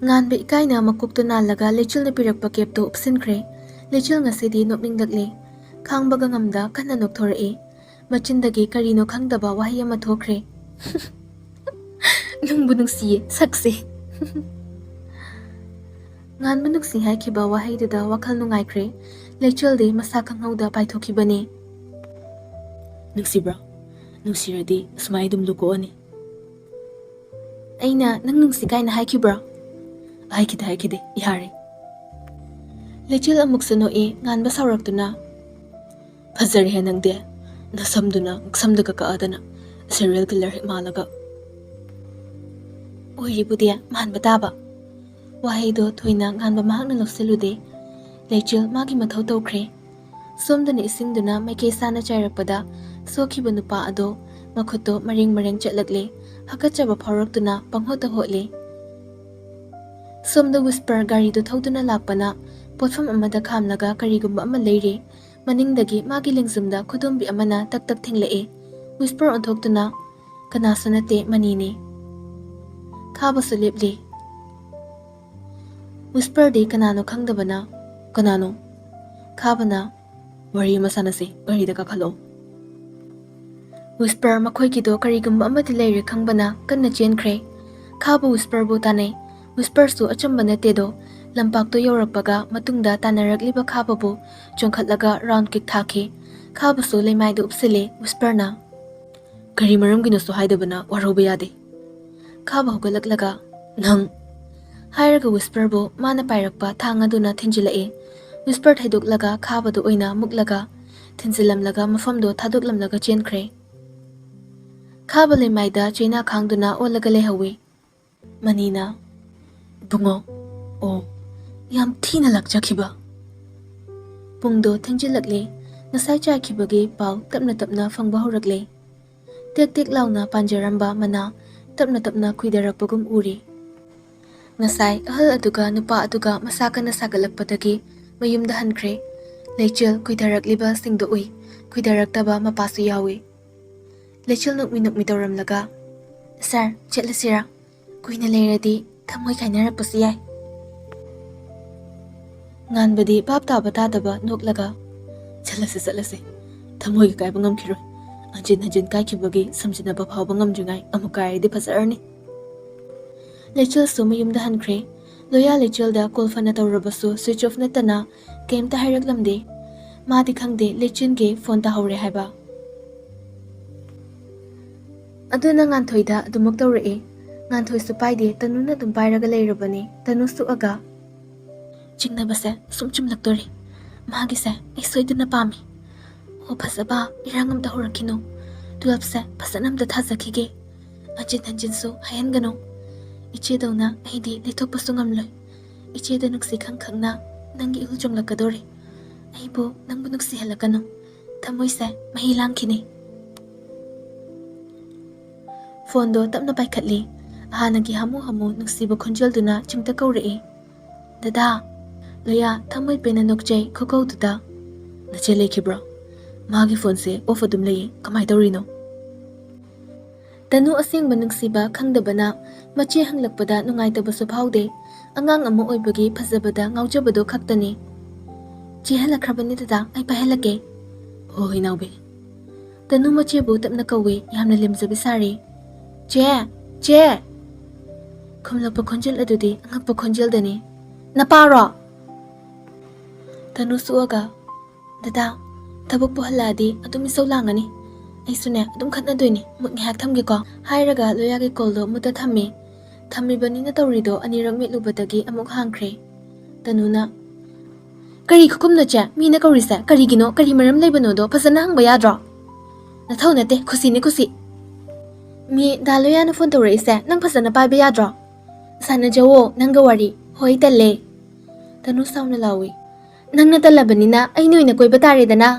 ꯉꯥꯟꯕ ꯏꯀꯥꯏꯅ ꯃꯀꯣꯛꯇꯨ ꯅꯥꯜꯂꯒ ꯂꯩꯆꯤꯜꯅ ꯄꯤꯔꯛꯄ ꯀꯦꯞꯇꯨ ꯎꯞꯁꯤꯟꯈ꯭ꯔꯦ꯫ ꯂꯩꯆꯤꯜ ꯉꯁꯤꯗꯤ ꯅꯣꯛꯅꯤꯡꯂꯛꯂꯦ꯫ ꯈꯥꯡꯕꯒ ꯉꯝꯗ ꯀꯟꯅ ꯅꯣꯛꯊꯣꯔꯛꯏ꯫ ꯃꯆꯤꯟꯗꯒꯤ ꯀꯔꯤꯅꯣ ꯈꯪꯗꯕ ꯋꯥꯍꯩ ꯑꯃ ꯊꯣꯛꯈ꯭ꯔꯦ꯫ "ꯅꯨꯡꯕꯨ ꯅꯨꯡꯁꯤꯌꯦ ꯁꯛꯁꯦ"꯫ ꯉꯥꯟꯕ ꯅꯨꯡꯁꯤ ꯍꯥꯏꯈꯤꯕ ꯋꯥꯍꯩꯗꯨꯗ ꯋꯥꯈꯜ ꯅꯨꯡꯉꯥꯏꯈ꯭ꯔꯦ꯫ ꯂꯩꯆꯤꯜꯗꯤ ꯃꯁꯥ ꯈꯪꯍꯧꯗ ꯄꯥꯏꯊꯣꯛꯈꯤꯕꯅꯤ꯫ "ꯅꯨꯡꯁꯤꯕ꯭ꯔꯣ? ꯅꯨꯡꯁꯤꯔꯗꯤ ꯁꯨꯃꯥꯏ ꯑꯗꯨꯝ ꯂꯨꯀꯣꯛꯑꯅꯤ꯫" "ꯑꯩꯅ ꯅꯪ ꯅꯨꯡꯁꯤ ꯀꯥꯏꯅ ꯍꯥꯏꯈꯤꯕ꯭ꯔꯣ?" "ꯍꯥꯏꯈꯤꯗꯦ, ꯍꯥꯏꯈꯤꯗꯦ, ꯌꯥꯔꯦ꯫" ꯂꯩꯆꯤꯜ ꯑꯃꯨꯛꯁꯨ ꯅꯣꯛꯏ, ꯉꯥꯟꯕ ꯁꯥꯎꯔꯛꯇꯨꯅ꯫ "ꯐꯖꯔꯦꯍꯦ ꯅꯪꯗꯤ, ꯅꯁꯝꯗꯨꯅ ꯉꯛꯁꯝꯗꯒ ꯀꯛꯑꯗꯅ, serial killer ꯍꯦꯛ ꯃꯥꯜꯂꯒ꯫" "ꯑꯣꯏꯔꯤꯕꯨꯗꯤ ꯃꯥꯟꯕ ꯇꯥꯕ꯫" ꯋꯥꯍꯩꯗꯣ ꯊꯣꯏꯅ ꯉꯥꯟꯕ ꯃꯍꯥꯛꯅ ꯂꯧꯁꯤꯜꯂꯨꯗꯦ꯫ ꯂꯩꯆꯤꯜ ꯃꯥꯒꯤ ꯃꯊꯧ ꯇꯧꯈ꯭ꯔꯦ꯫ ꯁꯣꯝꯗꯅ ꯏꯁꯤꯡꯗꯨꯅ ꯃꯥꯏꯀꯩ ꯆꯥꯅ ꯆꯥꯏꯔꯛꯄꯗ ꯁꯣꯛꯈꯤꯕ ꯅꯨꯄꯥ ꯑꯗꯣ ꯃꯈꯨꯠꯇꯣ ꯃꯔꯦꯡ ꯃꯔꯦꯡ ꯆꯠꯂꯛꯂꯦ꯫ ꯍꯥꯀꯠꯆꯕ ꯐꯥꯎꯔꯛꯇꯨꯅ ꯄꯪꯍꯣꯠꯇ ꯍꯣꯠꯂꯦ꯫ ꯁꯣꯝꯗ ꯋꯤꯁꯄꯔ ꯒꯥꯔꯤꯗꯨ ꯊꯧꯗꯨꯅ ꯂꯥꯛꯄꯅ ꯄꯣꯠꯐꯝ ꯑꯃꯗ ꯈꯥꯝꯂꯒ ꯀꯔꯤꯒꯨꯝꯕ ꯑꯃ ꯂꯩꯔꯤ꯫ ꯃꯅꯤꯡꯗꯒꯤ ꯃꯥꯒꯤ ꯂꯦꯡꯖꯨꯝꯗ ꯈꯨꯗꯣꯝꯕꯤ ꯑꯃꯅ ꯇꯛ ꯇꯛ ꯊꯤꯡꯂꯛꯏ꯫ ꯋꯤꯁꯄꯔ ꯑꯣꯟꯊꯣꯛꯇꯨꯅ, "ꯀꯅꯥꯁꯨ ꯅꯠꯇꯦ, ꯃꯅꯤꯅꯤ꯫" ꯈꯥꯕꯁꯨ ꯂꯦꯞꯂꯤ꯫ ꯋꯤꯁꯄꯔꯗꯤ ꯀꯅꯥꯅꯣ ꯈꯪꯗꯕꯅ, "ꯀꯅꯥꯅꯣ?" ꯈꯥꯕꯅ, "ꯋꯥꯔꯤ ꯑꯃ ꯁꯥꯟꯅꯁꯤ, ꯒꯥꯔꯤꯗ ꯀꯥꯈꯠꯂꯛꯑꯣ꯫" ꯋꯤꯁꯄꯔ ꯃꯈꯣꯏꯒꯤꯗꯣ ꯀꯔꯤꯒꯨꯝꯕ ꯑꯃꯗꯤ ꯂꯩꯔꯦ ꯈꯪꯕꯅ ꯀꯟꯅ ꯆꯦꯟꯈ꯭ꯔꯦ꯫ ꯈꯥꯕ ꯋꯤꯁꯄꯔꯕꯨ ꯇꯥꯟꯅꯩ꯫ ꯋꯤꯁꯄꯔꯁꯨ ꯑꯆꯝꯕ ꯅꯠꯇꯦꯗꯣ꯫ ꯂꯝꯄꯥꯛꯇꯣ ꯌꯧꯔꯛꯄꯒ ꯃꯇꯨꯡꯗ ꯇꯥꯟꯅꯔꯛꯂꯤꯕ ꯈꯥꯕꯕꯨ ꯆꯣꯡꯈꯠꯂꯒ round kick ꯊꯥꯈꯤ꯫ ꯈꯥꯕꯁꯨ ꯂꯩꯃꯥꯏꯗ ꯎꯞꯁꯤꯜꯂꯤ꯫ ꯋꯤꯁꯄꯔꯅ, "ꯀꯔꯤ ꯃꯔꯝꯒꯤꯅꯣꯁꯨ ꯍꯥꯏꯗꯕꯅ ꯋꯥꯔꯧꯕ ꯌꯥꯗꯦ꯫" ꯈꯥꯕ ꯍꯧꯒꯠꯂꯛꯂꯒ, "ꯅꯪ!" ꯍꯥꯏꯔꯒ ꯋꯤꯁꯄꯔꯕꯨ ꯃꯥꯅ ꯄꯥꯏꯔꯛꯄ ꯊꯥꯡ ꯑꯗꯨꯅ ꯊꯤꯟꯖꯤꯜꯂꯛꯏ꯫ ꯋꯤꯁꯄꯔ ꯊꯩꯗꯣꯛꯂꯒ ꯈꯥꯕꯗ ꯑꯣꯏꯅ ꯃꯨꯛꯂꯒ ꯊꯤꯟꯖꯤꯜꯂꯝꯂꯒ ꯃꯐꯝꯗꯣ ꯊꯥꯗꯣꯛꯂꯝꯂꯒ ꯆꯦꯟꯈ꯭ꯔꯦ꯫ ꯈꯥꯕ ꯂꯩꯃꯥꯏꯗ ꯆꯩꯅꯥ ꯈꯥꯡꯗꯨꯅ ꯑꯣꯜꯂꯒ ꯂꯩꯍꯧꯋꯤ꯫ ꯃꯅꯤꯅ, "ꯏꯕꯨꯡꯉꯣ, ꯑꯣ, ꯌꯥꯝ ꯊꯤꯅ ꯂꯥꯛꯆꯈꯤꯕ꯫" ꯄꯨꯡꯗꯣ ꯊꯦꯡꯖꯤꯜꯂꯛꯂꯦ꯫ ꯉꯁꯥꯏ ꯆꯥꯏꯈꯤꯕꯒꯤ ꯄꯥꯎ ꯇꯞꯅ ꯇꯞꯅ ꯐꯪꯕ ꯍꯧꯔꯛꯂꯦ꯫ ꯇꯦꯛ ꯇꯦꯛ ꯂꯥꯎꯅ ꯄꯥꯟꯖꯔꯝꯕ ꯃꯅꯥ ꯇꯞꯅ ꯇꯞꯅ ꯈꯨꯏꯗꯔꯛꯄꯒꯨꯝ ꯎꯔꯤ꯫ ꯉꯁꯥꯏ ꯑꯍꯜ ꯑꯗꯨꯒ ꯅꯨꯄꯥ ꯑꯗꯨꯒ ꯃꯁꯥ ꯀꯟꯅ ꯁꯥꯒꯠꯂꯛꯄꯗꯒꯤ ꯃꯌꯨꯝꯗ ꯍꯟꯈ꯭ꯔꯦ꯫ ꯂꯩꯆꯤꯜ ꯈꯨꯏꯗꯔꯛꯂꯤꯕꯁꯤꯡꯗꯣ ꯎꯏ꯫ ꯈꯨꯏꯗꯔꯛꯇꯕ ꯃꯄꯥꯁꯨ ꯌꯥꯎꯏ꯫ ꯂꯩꯆꯤꯜ ꯅꯣꯛꯃꯤ ꯅꯣꯛꯃꯤ ꯇꯧꯔꯝꯂꯒ, "ꯁꯥꯔ, ꯆꯠꯂꯁꯤꯔꯥ? ꯀꯨꯏꯅ ꯂꯩꯔꯗꯤ ꯊꯃꯣꯏ ꯀꯥꯏꯅꯔꯛꯄꯁꯨ ꯌꯥꯏ꯫" ꯉꯥꯟꯕꯗꯤ ꯚꯥꯞ ꯇꯥꯕ ꯇꯥꯗꯕ ꯅꯣꯛꯂꯒ, "ꯆꯠꯂꯁꯤ, ꯆꯠꯂꯁꯤ꯫ ꯊꯃꯣꯏꯒ ꯀꯥꯏꯕ ꯉꯝꯈꯤꯔꯣꯏ꯫ ꯍꯟꯖꯤꯟ ꯍꯟꯖꯤꯟ ꯀꯥꯏꯈꯤꯕꯒꯤ ꯁꯝꯖꯤꯟꯅꯕ ꯐꯥꯎꯕ ꯉꯝꯗ꯭ꯔꯤꯉꯥꯏ ꯑꯃꯨꯛ ꯀꯥꯏꯔꯗꯤ ꯐꯖꯔꯅꯤ꯫" ꯂꯩꯆꯤꯜꯁꯨ ꯃꯌꯨꯝꯗ ꯍꯟꯈ꯭ꯔꯦ꯫ ꯂꯣꯌꯥ ꯂꯩꯆꯤꯜꯗ call ꯐꯅ ꯇꯧꯔꯕꯁꯨ switch off ꯅꯠꯇꯅ ꯀꯩꯝꯇ ꯍꯥꯏꯔꯛꯂꯝꯗꯦ꯫ ꯃꯥꯗꯤ ꯈꯪꯗꯦ ꯂꯩꯆꯤꯟꯒꯤ ꯐꯣꯟ ꯇꯥꯍꯧꯔꯦ ꯍꯥꯏꯕ꯫ ꯑꯗꯨꯅ ꯉꯥꯟꯊꯣꯏꯗ ꯑꯗꯨꯃꯛ ꯇꯧꯔꯛꯑꯦ꯫ ꯉꯥꯟꯊꯣꯏꯁꯨ ꯄꯥꯏꯗꯦ, ꯇꯅꯨꯅ ꯑꯗꯨꯝ ꯄꯥꯏꯔꯒ ꯂꯩꯔꯕꯅꯦ꯫ ꯇꯅꯨ ꯁꯨꯛꯑꯒ, "ꯆꯤꯡꯅꯕꯁꯦ ꯁꯨꯝ ꯆꯨꯝꯂꯛꯇꯣꯔꯦ꯫ ꯃꯥꯒꯤꯁꯦ ꯑꯩ ꯁꯣꯏꯗꯅ ꯄꯥꯝꯃꯤ꯫ ꯑꯣ ꯐꯖꯕ, ꯏꯔꯥꯡ ꯑꯝꯇ ꯍꯧꯔꯛꯈꯤꯅꯨ꯫ ꯇꯨꯋꯦꯜꯐꯁꯦ ꯐꯖꯅ ꯑꯝꯇ ꯊꯥꯖꯈꯤꯒꯦ꯫ ꯍꯟꯖꯤꯟ ꯍꯟꯖꯤꯟꯁꯨ ꯍꯥꯏꯍꯟꯒꯅꯨ꯫ ꯏꯆꯦꯗꯧꯅ ꯑꯩꯗꯤ ꯂꯩꯊꯣꯛꯄꯁꯨ ꯉꯝꯂꯣꯏ꯫ ꯏꯆꯦꯗ ꯅꯨꯡꯁꯤ ꯈꯪ ꯈꯪꯅ ꯅꯪꯒꯤ ꯏꯍꯨꯜ ꯆꯨꯝꯂꯛꯀꯗꯣꯔꯦ꯫ ꯑꯩꯕꯨ ꯅꯪꯕꯨ ꯅꯨꯡꯁꯤꯍꯜꯂꯛꯀꯅꯨ꯫ ꯊꯃꯣꯏꯁꯦ ꯃꯍꯤ ꯂꯥꯡꯈꯤꯅꯤ꯫" ꯐꯣꯟꯗꯣ ꯇꯞꯅ ꯄꯥꯏꯈꯠꯂꯤ꯫ ꯍꯥꯟꯅꯒꯤ ꯍꯥꯃꯨ ꯍꯥꯃꯨ ꯅꯨꯡꯁꯤꯕ ꯈꯣꯟꯖꯦꯜꯗꯨꯅ ꯆꯤꯡꯇ ꯀꯧꯔꯛꯏ, "ꯗꯗꯥ!" ꯂꯣꯌꯥ ꯊꯃꯣꯏ ꯄꯦꯟꯅ ꯅꯣꯛꯆꯩ ꯈꯨꯀꯧꯗꯨꯗ꯫ "ꯅꯆꯦ ꯂꯩꯈꯤꯕ꯭ꯔꯣ? ꯃꯥꯒꯤ ꯐꯣꯟꯁꯦ ꯑꯣꯐ ꯑꯗꯨꯝ ꯂꯩꯌꯦ, ꯀꯃꯥꯏ ꯇꯧꯔꯤꯅꯣ?" ꯇꯅꯨ ꯑꯁꯦꯡꯕ ꯅꯨꯡꯁꯤꯕ ꯈꯪꯗꯕꯅ ꯃꯆꯦ ꯍꯪꯂꯛꯄꯗ ꯅꯨꯡꯉꯥꯏꯇꯕꯁꯨ ꯐꯥꯎꯗꯦ꯫ ꯑꯉꯥꯡ ꯑꯃ ꯑꯣꯏꯕꯒꯤ ꯐꯖꯕꯗ ꯉꯥꯎꯖꯕꯗꯣ ꯈꯛꯇꯅꯤ꯫ "ꯆꯦ ꯍꯜꯂꯛꯈ꯭ꯔꯕꯅꯤ ꯗꯗꯥ, ꯑꯩ ꯄꯥꯏꯍꯜꯂꯛꯀꯦ꯫" "ꯍꯣꯏ ꯍꯣꯏ ꯏꯅꯥꯎꯕꯤ꯫" ꯇꯅꯨ ꯃꯆꯦꯕꯨ ꯇꯞꯅ ꯀꯧꯏ, ꯌꯥꯝꯅ ꯂꯦꯝꯖꯕꯤ ꯁꯥꯔꯤ꯫ "ꯆꯦ! ꯆꯦ!" ꯈꯨꯝꯂꯛꯄ ꯈꯣꯟꯖꯦꯜ ꯑꯗꯨꯗꯤ ꯑꯉꯛꯄ ꯈꯣꯟꯖꯦꯜꯗꯅꯤ꯫ "ꯅꯄꯥꯔꯣ?" ꯇꯅꯨ ꯁꯨꯛꯑꯒ, "ꯗꯗꯥ, ꯊꯕꯛꯄꯨ ꯍꯜꯂꯛꯑꯗꯤ ꯑꯗꯨꯝ ꯏꯁꯧ ꯂꯥꯡꯒꯅꯤ꯫ ꯑꯩꯁꯨꯅꯦ ꯑꯗꯨꯝ ꯈꯠꯅꯗꯣꯏꯅꯤ꯫ ꯃꯨꯠ ꯉꯥꯏꯍꯥꯛ ꯊꯝꯒꯦꯀꯣ꯫" ꯍꯥꯏꯔꯒ ꯂꯣꯌꯥꯒꯤ ꯀꯣꯜꯗꯣ ꯃꯨꯠꯇ ꯊꯝꯃꯤ꯫ ꯊꯝꯃꯤꯕꯅꯤꯅ ꯇꯧꯔꯤꯗꯣ ꯑꯅꯤꯔꯛ ꯃꯤꯠꯂꯨꯕꯗꯒꯤ ꯑꯃꯨꯛ ꯍꯥꯡꯈ꯭ꯔꯦ꯫ ꯇꯅꯨꯅ, "ꯀꯔꯤ ꯈꯨꯈꯨꯝꯅꯣ ꯆꯦ? ꯃꯤꯅ ꯀꯧꯔꯤꯁꯦ ꯀꯔꯤꯒꯤꯅꯣ? ꯀꯔꯤ ꯃꯔꯝ ꯂꯩꯕꯅꯣꯗꯣ ꯐꯖꯅ ꯍꯪꯕ ꯌꯥꯗ꯭ꯔꯣ?" "ꯅꯊꯧ ꯅꯠꯇꯦ, ꯈꯨꯁꯤꯅꯤ ꯈꯨꯁꯤ꯫" "ꯃꯤ ꯗꯥ ꯂꯣꯌꯥꯅ ꯐꯣꯟ ꯇꯧꯔꯛꯏꯁꯦ ꯅꯪ ꯐꯖꯅ ꯄꯥꯏꯕ ꯌꯥꯗ꯭ꯔꯣ? ꯁꯥꯟꯅꯖꯧꯋꯣ ꯅꯪꯒ ꯋꯥꯔꯤ꯫" "ꯍꯣꯏ, ꯇꯜꯂꯦ꯫" ꯇꯅꯨ ꯁꯥꯎꯅ ꯂꯥꯎꯏ꯫ "ꯅꯪꯅ ꯇꯜꯂꯕꯅꯤꯅ ꯑꯩꯅ ꯑꯣꯏꯅ ꯀꯣꯏꯕ ꯇꯥꯔꯦꯗꯅ꯫"